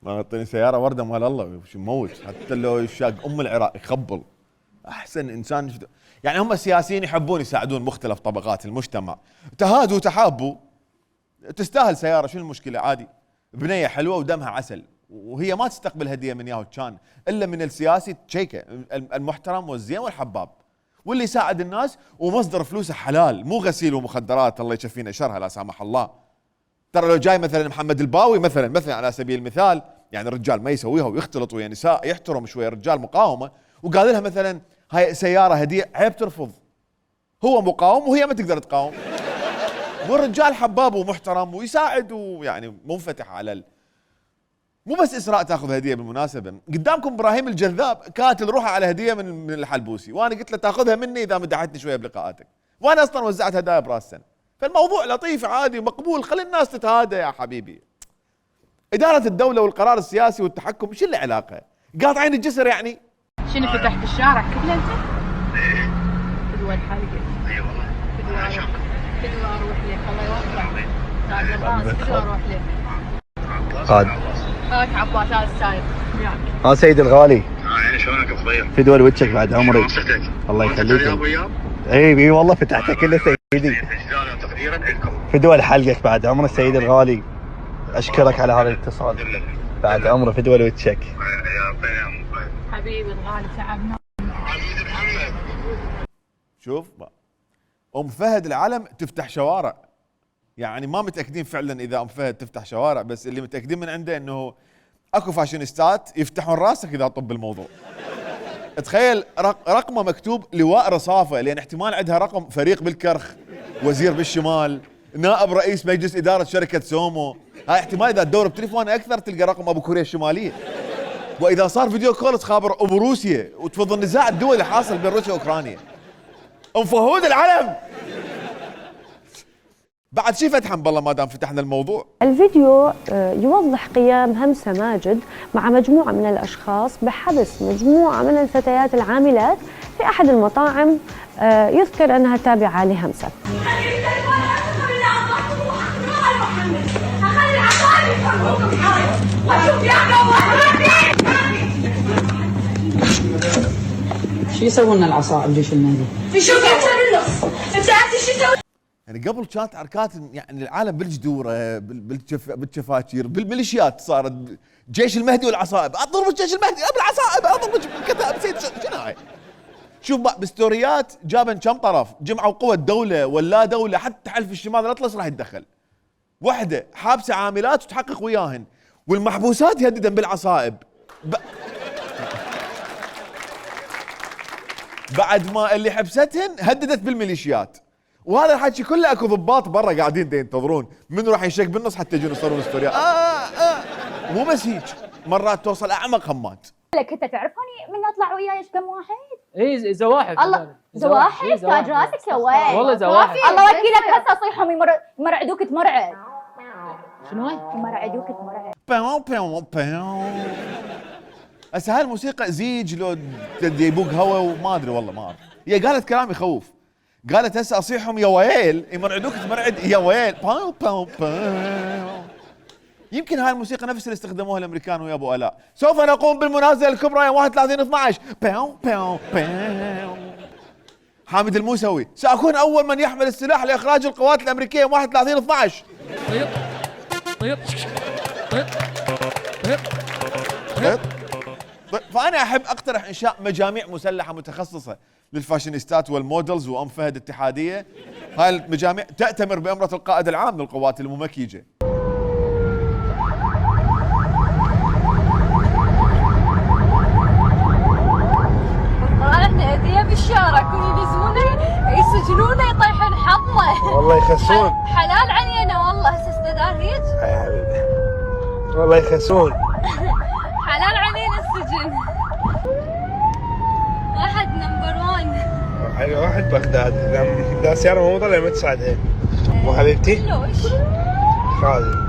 S5: ما اعطيني سيارة وردة مال الله شو موت، حتى لو يشاق العراق يخبل. احسن انسان شفته. يعني هم السياسيين يحبون يساعدون مختلف طبقات المجتمع، تهادوا وتحابوا. تستاهل سيارة، شو المشكلة؟ عادي، بنية حلوة ودمها عسل، وهي ما تستقبل هدية من ياهو كان إلا من السياسي تشيكه المحترم والزين والحباب واللي يساعد الناس ومصدر فلوسه حلال، مو غسيل ومخدرات الله يشفينا شرها لا سامح الله. ترى لو جاي مثلا محمد الباوي مثلا على سبيل المثال، يعني الرجال ما يسويها ويختلط ويا نساء، يحترم شوية رجال مقاومة، وقال لها مثلا هاي سيارة هدية، عيب ترفض. هو مقاوم وهي ما تقدر تقاوم، والرجال حباب ومحترم ويساعد ويعني منفتح على مو بس إسراء تاخذ هدية. بالمناسبة قدامكم إبراهيم الجذاب كاتل روحه على هدية من الحلبوسي، وأنا قلت له تاخذها مني إذا مدحتني شوية بلقاءاتك، وأنا أصلا وزعت هدايا براس سنة. فالموضوع لطيف عادي ومقبول، خلي الناس تتهادى يا حبيبي. إدارة الدولة والقرار السياسي والتحكم شو اللي علاقة؟ قاطعين الجسر يعني؟
S6: شنو فتحت الشارع كله انت؟ فدوى الحلقة. اي والله. فدوى اروح لك، الله يوفقك. تاج الراس فدوى اروح لك.
S22: قاد.
S6: هاك عباس هذا السايق وياك.
S22: سيدي الغالي. يعني شلونك صغير؟ فدوى لوجهك بعد عمري. الله يخليك. اي والله فتحته كله سيدي. تقديرا لكم. فدوى لحلقك بعد عمري سيدي الغالي. اشكرك على هذا الاتصال. بعد عمري فدوى لوجهك.
S6: حبيبي الغالي تعبنا.
S5: شوف ام فهد العلم تفتح شوارع، يعني ما متاكدين فعلا اذا ام فهد تفتح شوارع، بس اللي متاكدين من عنده انه اكو فاشينيستات يفتحون راسك اذا طب الموضوع. تخيل رقمه مكتوب لواء رصافه، لان احتمال عندها رقم فريق بالكرخ، وزير بالشمال، نائب رئيس مجلس اداره شركه سومو. هاي احتمال اذا تدور بتليفون اكثر تلقى رقم ابو كوريا الشماليه. واذا صار فيديو كول تخابر ابو روسيا، وتفضل النزاع الدولي حاصل بين روسيا واوكرانيا. ام فهود العلم. بعد شي فتحا بالله ما دام فتحنا الموضوع.
S4: الفيديو يوضح قيام همسة ماجد مع مجموعة من الأشخاص بحبس مجموعة من الفتيات العاملات في أحد المطاعم يذكر أنها تابعة لهمسة.
S7: شو يسوون العصائب جيش المهدي؟
S18: في شو بالنص؟ انت عرفتي شو يسوي؟
S5: يعني قبل كانت حركات يعني العالم بالجدوره بالشفاكير بالميليشيات صارت جيش المهدي والعصائب، اضرب جيش المهدي بالعصائب، اضرب بالكتائب، شنو هاي؟ شوف بستوريات جابن كم طرف، جمعوا قوى الدوله ولا دوله، حتى حلف الشمال الاطلس راح يتدخل. وحده حابسه عاملات وتحقق وياهن، والمحبوسات يهددن بالعصائب. بعد ما اللي حبستهن هددت بالميليشيات. وهذا الحكي كله اكو ضباط برا قاعدين ينتظرون منو راح ينشق بالنص حتى يجون يصورون ستوريات. مو بس هيك، مرات توصل اعمق همات.
S9: لك انت تعرفني من اطلع وياي كم واحد؟
S12: اي زواحف.
S9: الله زواحف تاج راسك سويت
S12: والله زواحف.
S9: الله وكيلك هسه صيحهم يمرعدوك تمرعد.
S12: شنو هاي؟
S9: يمرعدوك تمرعد.
S5: باو باو باو. هسه هاي الموسيقى زيج لو يبوق هوا وما ادري والله ما اعرف. هي قالت كلام يخوف. قالت هسه اصيحهم يا ويل يمرعدوك تمرعد يا ويل باو باو باو. يمكن هاي الموسيقى نفس اللي استخدموها الامريكان ويا ابو الاء. سوف نقوم بالمنازله الكبرى يوم 31/12 باو باو باو. حامد الموسوي ساكون اول من يحمل السلاح لاخراج القوات الامريكيه يوم 31/12. طيب طيب طيب طيب طيب. فانا احب اقترح انشاء مجاميع مسلحه متخصصه للفاشينيستات والمودلز وام فهد اتحاديه. هاي المجاميع تأتمر بامره القائد العام للقوات الممكيجه.
S18: احنا اذيه بالشارع كل يلزمونه يسجنونه يطيحون حظه.
S10: والله يخسون.
S18: حلال علينا والله هسه استدار هيك.
S10: يا حبيبي والله يخسون.
S18: حلال علينا السجن. واحد نمبر 1.
S10: واحد بغداد اذا سياره مو طلع ما تساعدها. مو حبيبتي؟
S18: لوش؟
S10: خالد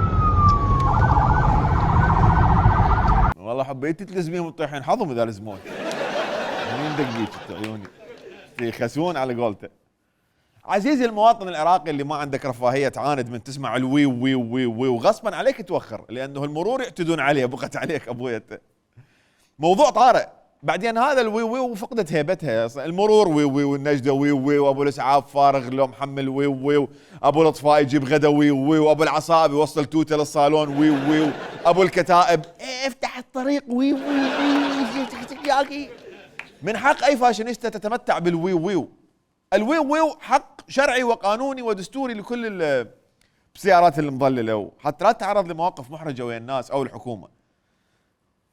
S5: والله حبيتي تلزميهم تطيحين حظهم اذا لزموك. مين دقيت عيوني يخسون على قولته. عزيزي المواطن العراقي اللي ما عندك رفاهيه تعاند من تسمع الوي وي وي وي وغصبا عليك توخر لانه المرور يعتدون عليه. بقت عليك ابويا موضوع طارئ. بعدين هذا الوي وي وفقدت هيبتها. المرور وي وي والنجده وي وي وابو الاسعاف فارغ لو محمل وي وي ابو الاطفاء يجيب غدا وي وي وابو العصائب يوصل توته للصالون وي وي ابو الكتائب افتح الطريق وي وي. من حق اي فاشينيستا تتمتع بالوي وي. الوي وي حق شرعي وقانوني ودستوري لكل السيارات المضلله حتى لا تتعرض لمواقف محرجه ويا الناس او الحكومه.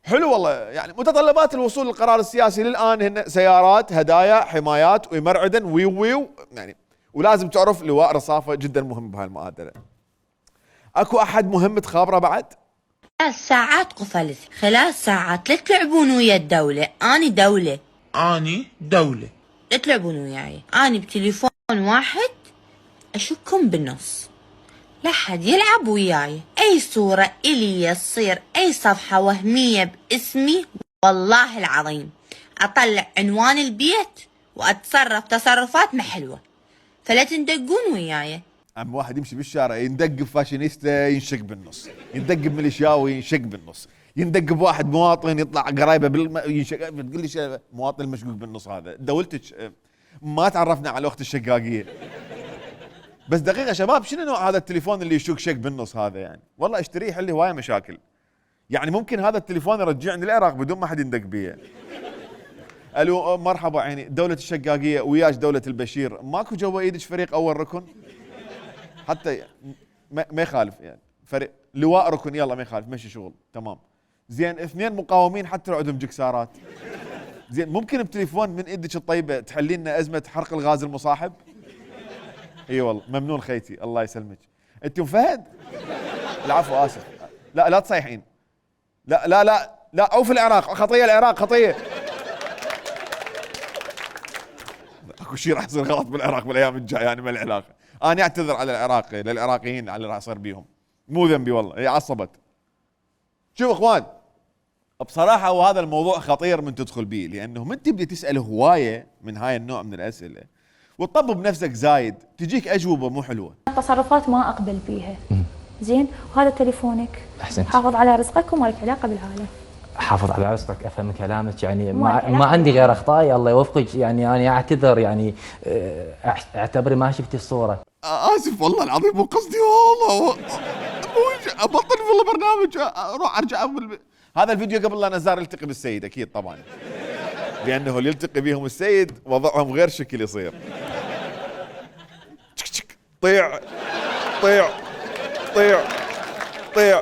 S5: حلو والله. يعني متطلبات الوصول للقرار السياسي للان هن سيارات هدايا حمايات ومرعدا وي وي يعني. ولازم تعرف لواء رصافه جدا مهم بهاي المعادله. اكو احد مهم تخابره بعد؟
S23: 3 ساعات قفلت. خلال ساعات لا تلعبون ويا الدولة. أني دولة لا تلعبون وياي. أني بتليفون واحد أشوفكم بالنص. لا حد يلعب وياي. أي صورة إلي تصير أي صفحة وهمية باسمي والله العظيم أطلع عنوان البيت وأتصرف تصرفات ما حلوة. فلا تندقون وياي.
S5: عم واحد يمشي بالشارع يندق بفاشينيستا ينشق بالنص، يندق بميليشياوي ينشق بالنص، يندق بواحد مواطن يطلع قرايبه ينشق. تقول لي مواطن مشقوق بالنص هذا دولتك ما تعرفنا على اخت الشقاقيه. بس دقيقه شباب شنو نوع هذا التليفون اللي يشق شق بالنص هذا؟ يعني والله اشتريه يحل لي هوايه مشاكل. يعني ممكن هذا التليفون يرجعني العراق بدون ما حد يندق بيه. الو مرحبا عيني دولة الشقاقية وياش دولة البشير. ماكو جوا ايدك فريق اول ركن؟ حتى ما يخالف يعني فريق لواء ركن يلا ما يخالف مشي شغل تمام. زين 2 مقاومين حتى لو عندهم جكسارات. زين ممكن بتليفون من ايدك الطيبة تحلي لنا ازمة حرق الغاز المصاحب؟ اي والله ممنون خيتي الله يسلمك. انت وفهد؟ العفو اسف. لا تصيحين. لا او في العراق خطيه، العراق خطيه. اكو شيء راح يصير غلط بالعراق بالايام الجايه يعني ما العلاقه. انا اعتذر على العراق للعراقيين على اللي راح يصير بيهم، مو ذنبي والله، هي عصبت. شوف اخوان بصراحه وهذا الموضوع خطير من تدخل به، لانه من تبدي تسال هوايه من هاي النوع من الاسئله وتطبب نفسك زايد تجيك اجوبه مو حلوه.
S2: التصرفات ما اقبل فيها. زين، وهذا تليفونك.
S11: احسنت.
S2: حافظ على رزقك وما لك علاقه بالهاله.
S11: حافظ على رزقك، افهم كلامك يعني ما عندي غير اخطائي، الله يوفقك. يعني انا اعتذر، يعني اعتبري ما شفتي الصوره.
S5: اسف والله العظيم مو قصدي والله. ابطل والله برنامج اروح ارجع هذا الفيديو قبل لا نزار يلتقي بالسيد اكيد طبعا، لانه اللي يلتقي بهم السيد وضعهم غير شكل يصير. طيع طيع طيع طيع.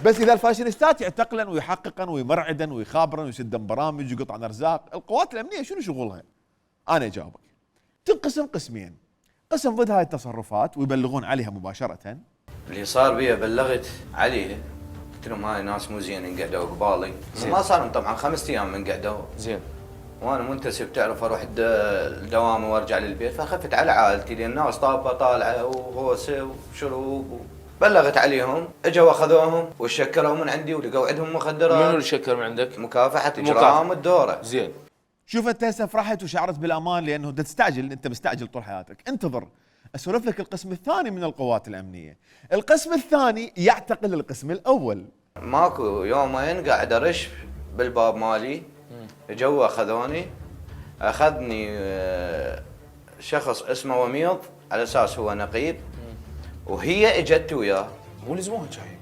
S5: بس اذا الفاشينيستات يعتقلا ويحققا ويمرعدا ويخابرا ويسدن برامج ويقطعن ارزاق، القوات الامنيه شنو شغلها؟ انا اجاوبك. تنقسم قسمين، قسم ضد هاي التصرفات ويبلغون عليها مباشره.
S13: اللي صار بيه بلغت عليه، قلت لهم هاي ناس مو زين قعدوا قبالي، ما صار طبعا 5 ايام من قعدوا زين، وانا منتسب تعرف اروح الدوام وارجع للبيت، فخفت على عائلتي لان الناس طابه طالعه وهوسه وشروب بلغت عليهم، اجوا اخذوهم وشكروا من عندي ولقوا عندهم مخدرات.
S16: منو اللي شكر من عندك؟
S13: مكافحه اجرام الدوره.
S16: زين.
S5: شوف انت هسه فرحت وشعرت بالامان لانه انت تستعجل، انت مستعجل طول حياتك، انتظر اسولف لك القسم الثاني من القوات الامنيه. القسم الثاني يعتقل القسم الاول.
S13: ماكو يومين قاعد ارش بالباب مالي، اجوا اخذوني، اخذني شخص اسمه وميض على اساس هو نقيب، وهي اجت وياه.
S16: مو لزموها شاي؟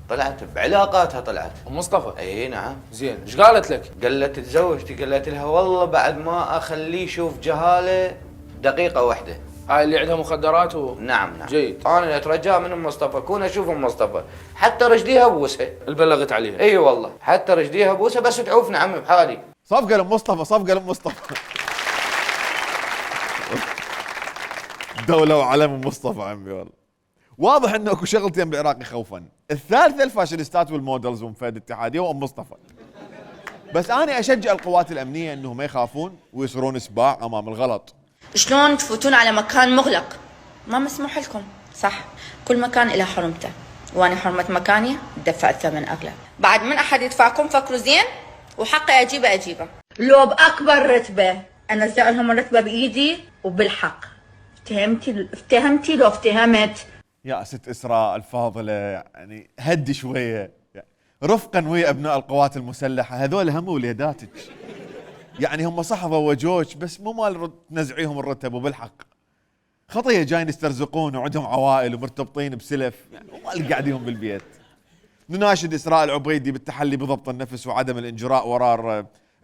S13: طلعت بعلاقاتها طلعت.
S16: مصطفى؟
S13: اي نعم.
S16: زين، ايش قالت لك؟
S13: قالت تزوجتي، قالت لها والله بعد ما اخليه يشوف جهاله دقيقة واحدة.
S16: هاي اللي عندها مخدرات
S13: نعم.
S16: جيد.
S13: انا اترجاها من مصطفى، كون اشوف مصطفى حتى رجليها ابوسها.
S16: اللي بلغت عليها؟
S13: اي والله، حتى رجليها ابوسها بس تعوفني عمي بحالي.
S5: صفقة لمصطفى، صفقة لمصطفى. دولة وعلم مصطفى عمي والله. واضح انه اكو شغلتين بالعراق يخوفن، الثالثة الفاشينيستات والمودلز ومفاد الاتحادية وام مصطفى. بس انا اشجع القوات الامنية انهم ما يخافون ويصيرون سباع امام الغلط.
S18: شلون تفوتون على مكان مغلق؟ ما مسموح لكم، صح؟ كل مكان له حرمته، وانا حرمة مكاني دفع الثمن اغلى. بعد من احد يدفعكم فكروا زين، وحقي اجيبه. لو باكبر رتبة انزع لهم الرتبة بايدي وبالحق. افتهمتي لو افتهمت.
S5: يا ست إسراء الفاضلة، يعني هدي شوية، رفقا ويا أبناء القوات المسلحة، هذول هم وليداتك. يعني هم صح ضوجوك بس مو مال تنزعيهم الرتب، وبالحق خطية جايين يسترزقون وعندهم عوائل ومرتبطين بسلف، يعني مو مال قاعديهم بالبيت. نناشد إسراء العبيدي بالتحلي بضبط النفس وعدم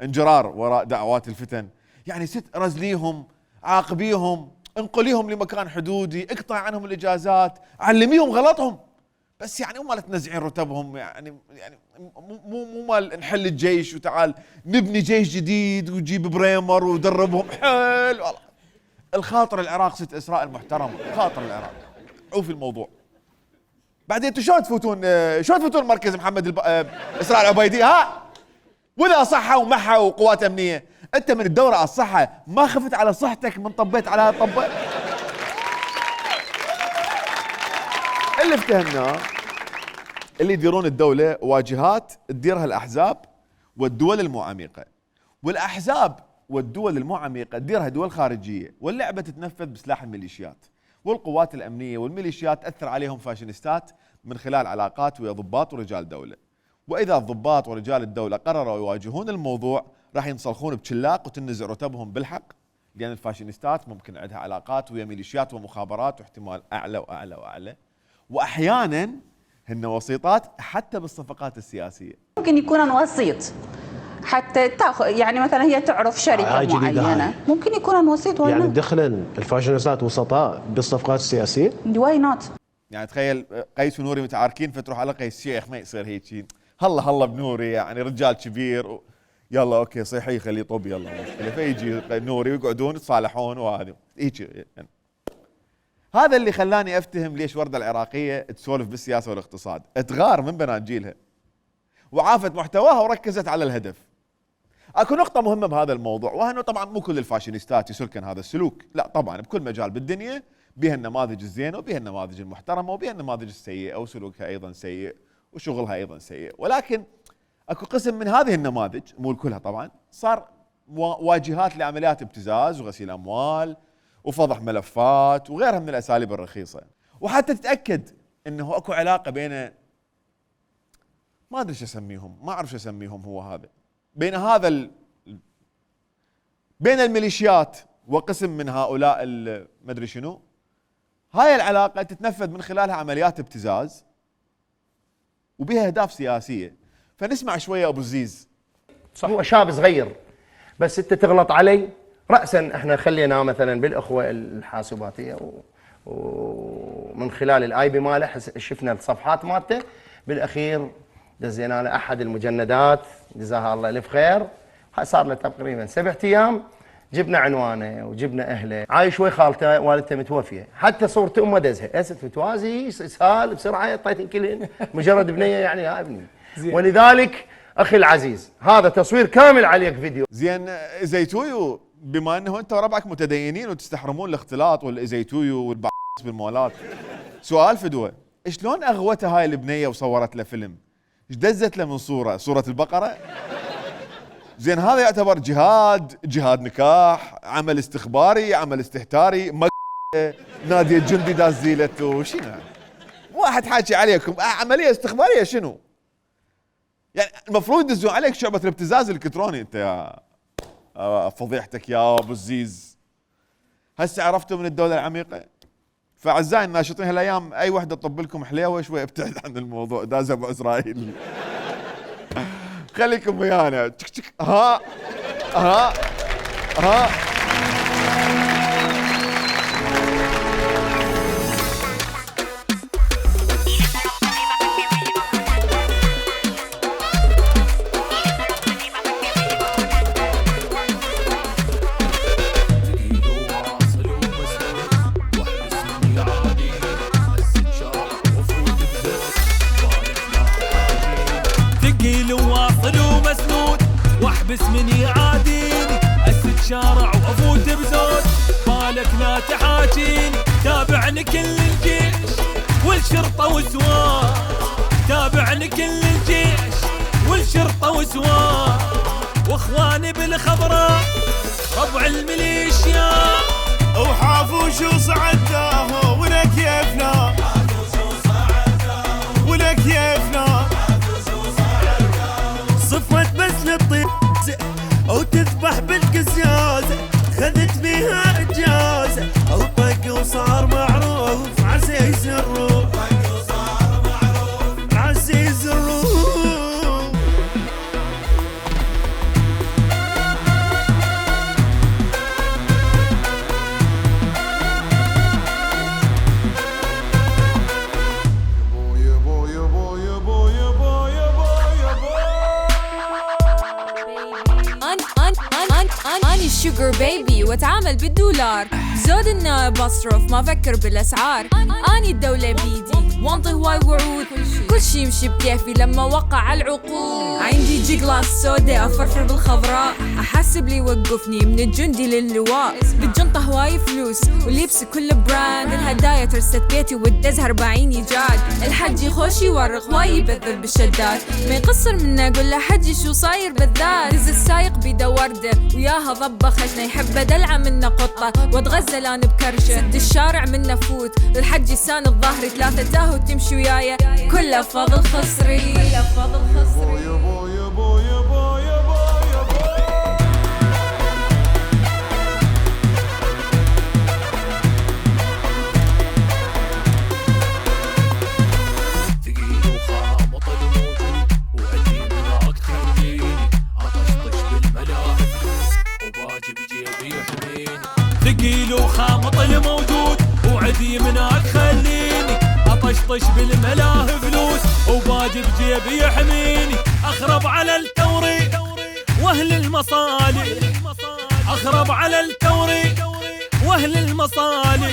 S5: انجرار وراء دعوات الفتن. يعني ست رزليهم، عاقبيهم، انقليهم لمكان حدودي، اقطع عنهم الاجازات، علميهم غلطهم، بس يعني مو مال تنزعين رتبهم، يعني مو مال نحل الجيش وتعال نبني جيش جديد وجيب بريمر ودربهم. حيل والله الخاطر العراق ست اسراء المحترمه، خاطر العراق عوفي الموضوع. بعدين انتوا شلون تفوتون مركز محمد اسراء العبيدي ها؟ ولا صحه ومحه وقوات امنيه، انت من الدوره على الصحه ما خفت على صحتك من طبيت على هالطبه؟ اللي افتهمناه اللي يديرون الدوله واجهات تديرها الاحزاب والدول المعميقه، والاحزاب والدول المعميقه تديرها دول خارجيه، واللعبه تتنفذ بسلاح الميليشيات، والقوات الامنيه والميليشيات تاثر عليهم فاشينيستات من خلال علاقات ويا ضباط ورجال دوله. واذا الضباط ورجال الدوله قرروا يواجهون الموضوع راح ينصلخون بشلاق وتنزع رتبهم بالحق، لان الفاشينيستات ممكن عندها علاقات ويا ميليشيات ومخابرات واحتمال اعلى واعلى واعلى، واحيانا هن وسيطات حتى بالصفقات السياسيه.
S24: ممكن يكون وسيط حتى تاخذ، يعني مثلا هي تعرف شركه معينه، ممكن يكون وسيط.
S8: يعني دخلا الفاشينيستات وسطاء بالصفقات السياسيه؟
S24: واي نوت.
S5: يعني تخيل قيس ونوري متعاركين فتروح على قيس شيخ ما يصير هيك، هلا بنوري يعني رجال كبير يلا اوكي صيحي خليه طب يلا مشكله، فيجي نوري ويقعدون يتصالحون وهذا هيك يعني. هذا اللي خلاني افتهم ليش ورده العراقيه تسولف بالسياسه والاقتصاد، تغار من بنات جيلها وعافت محتواها وركزت على الهدف. اكو نقطه مهمه بهذا الموضوع، وانه طبعا مو كل الفاشينيستات يسلكن هذا السلوك، لا طبعا بكل مجال بالدنيا بها النماذج الزينه وبها النماذج المحترمه وبها النماذج السيئه وسلوكها ايضا سيء وشغلها ايضا سيء، ولكن اكو قسم من هذه النماذج مو كلها طبعا صار واجهات لعمليات ابتزاز وغسيل اموال وفضح ملفات وغيرها من الاساليب الرخيصه. وحتى تتاكد انه اكو علاقه بين ما ادري شو اسميهم، ما اعرف شو اسميهم، هو هذا بين بين الميليشيات وقسم من هؤلاء ما ادري شنو، هاي العلاقه تتنفذ من خلالها عمليات ابتزاز وبها اهداف سياسيه. فنسمع شويه ابو الزيز.
S15: صح، هو شاب صغير بس انت تغلط علي راسا. احنا خلينا مثلا بالاخوه الحاسباتيه ومن خلال الاي بي ماله شفنا الصفحات مالته، بالاخير دزينا له احد المجندات جزاها الله الف خير. صار له تقريبا 7 ايام، جبنا عنوانه وجبنا اهله، عايش ويا خالته والدته متوفيه، حتى صورة امه دزها، هسه فتوازي اسهال بسرعه اعطيتهم كلهن مجرد بنيه يعني يا ابني. ولذلك اخي العزيز هذا تصوير كامل عليك فيديو.
S5: زين زيتويو، بما انه انت وربعك متدينين وتستحرمون الاختلاط والزيتويو والبعض بالمولات، سؤال فدوه، شلون اغوتها هاي البنيه وصورت له فيلم؟ ايش دزت له من صوره البقره؟ زين هذا يعتبر جهاد نكاح، عمل استخباري، عمل استهتاري، نادي الجندي داز زيلته وشنو؟ واحد حاكي عليكم عمليه استخباريه شنو؟ يعني المفروض يدزون عليك شعبة الابتزاز الالكتروني انت يا فضيحتك يا ابو الزيز. هسه عرفتوا من الدولة العميقة. فاعزائي الناشطين هالايام اي وحده تطب لكم حليوه شوي ابتعد عن الموضوع، داز ابو اسرائيل. خليكم ويانا. تشك تشك ها ها ها.
S17: واحبس من يعاديني، اسد شارع وافوت بزود، بالك لا تحاكيني، تابعني كل الجيش والشرطة وسواه، تابعني كل الجيش والشرطة وسواه، واخواني بالخضراء ربع الميليشيا،
S19: وحافوش وصعدناه ولا كيفنا، ولا كيفنا، صفت بس للطيب وتذبح بالقزازة، خذت بيها إجازة وطق وصار معروف عزيز الروح، عزيز الروح.
S20: أني الشوجر بيبي واتعامل بالدولار، زود النائب أصرف ما أفكر بالأسعار، أني الدولة بيدي وانطي هواي وعود، كل شي يمشي بكيفي لما وقع العقود، عندي جي جلاس سودا أفرفر بالخضراء، أحسب لي وقفني من الجندي للواء، بالجنطة هواي فلوس ولبس كل براند، الهدايا ترست بيتي والدزها 40 إيجاد، الحجي خوشي يورق هواي يبذل بالشدات، ما يقصر منا قول له حجي شو صاير بالذات، دز السايق بيده وردة وياها ضبة خشنة، يحب دلعة منا قطة واتغزلان بكرشة، سد الشارع منا فوت للحجي ساند ظهري، 3 تاهو تمشي ويايا كله فضل خصري، كله فضل خصري.
S17: ثقيل وخامط الموجود وعدي منك خليني، اطشطش بالملاهي فلوس وباجي بجيبي يحميني، اخرب على التوريد واهل المصالح اخرب على التوريق، واهل المصالح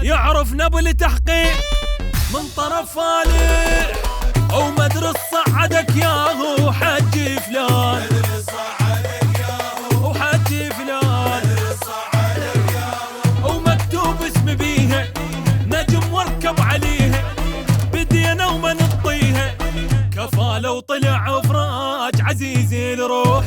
S17: يعرف نبل تحقيق من طرف فالح، او مدرس صعدك ياهو حج فلان، وحج فلان، ومكتوب اسم بيها نجم واركب عليها، بدينا وما نطيها، كفاله وطلع فراج عزيز الروح.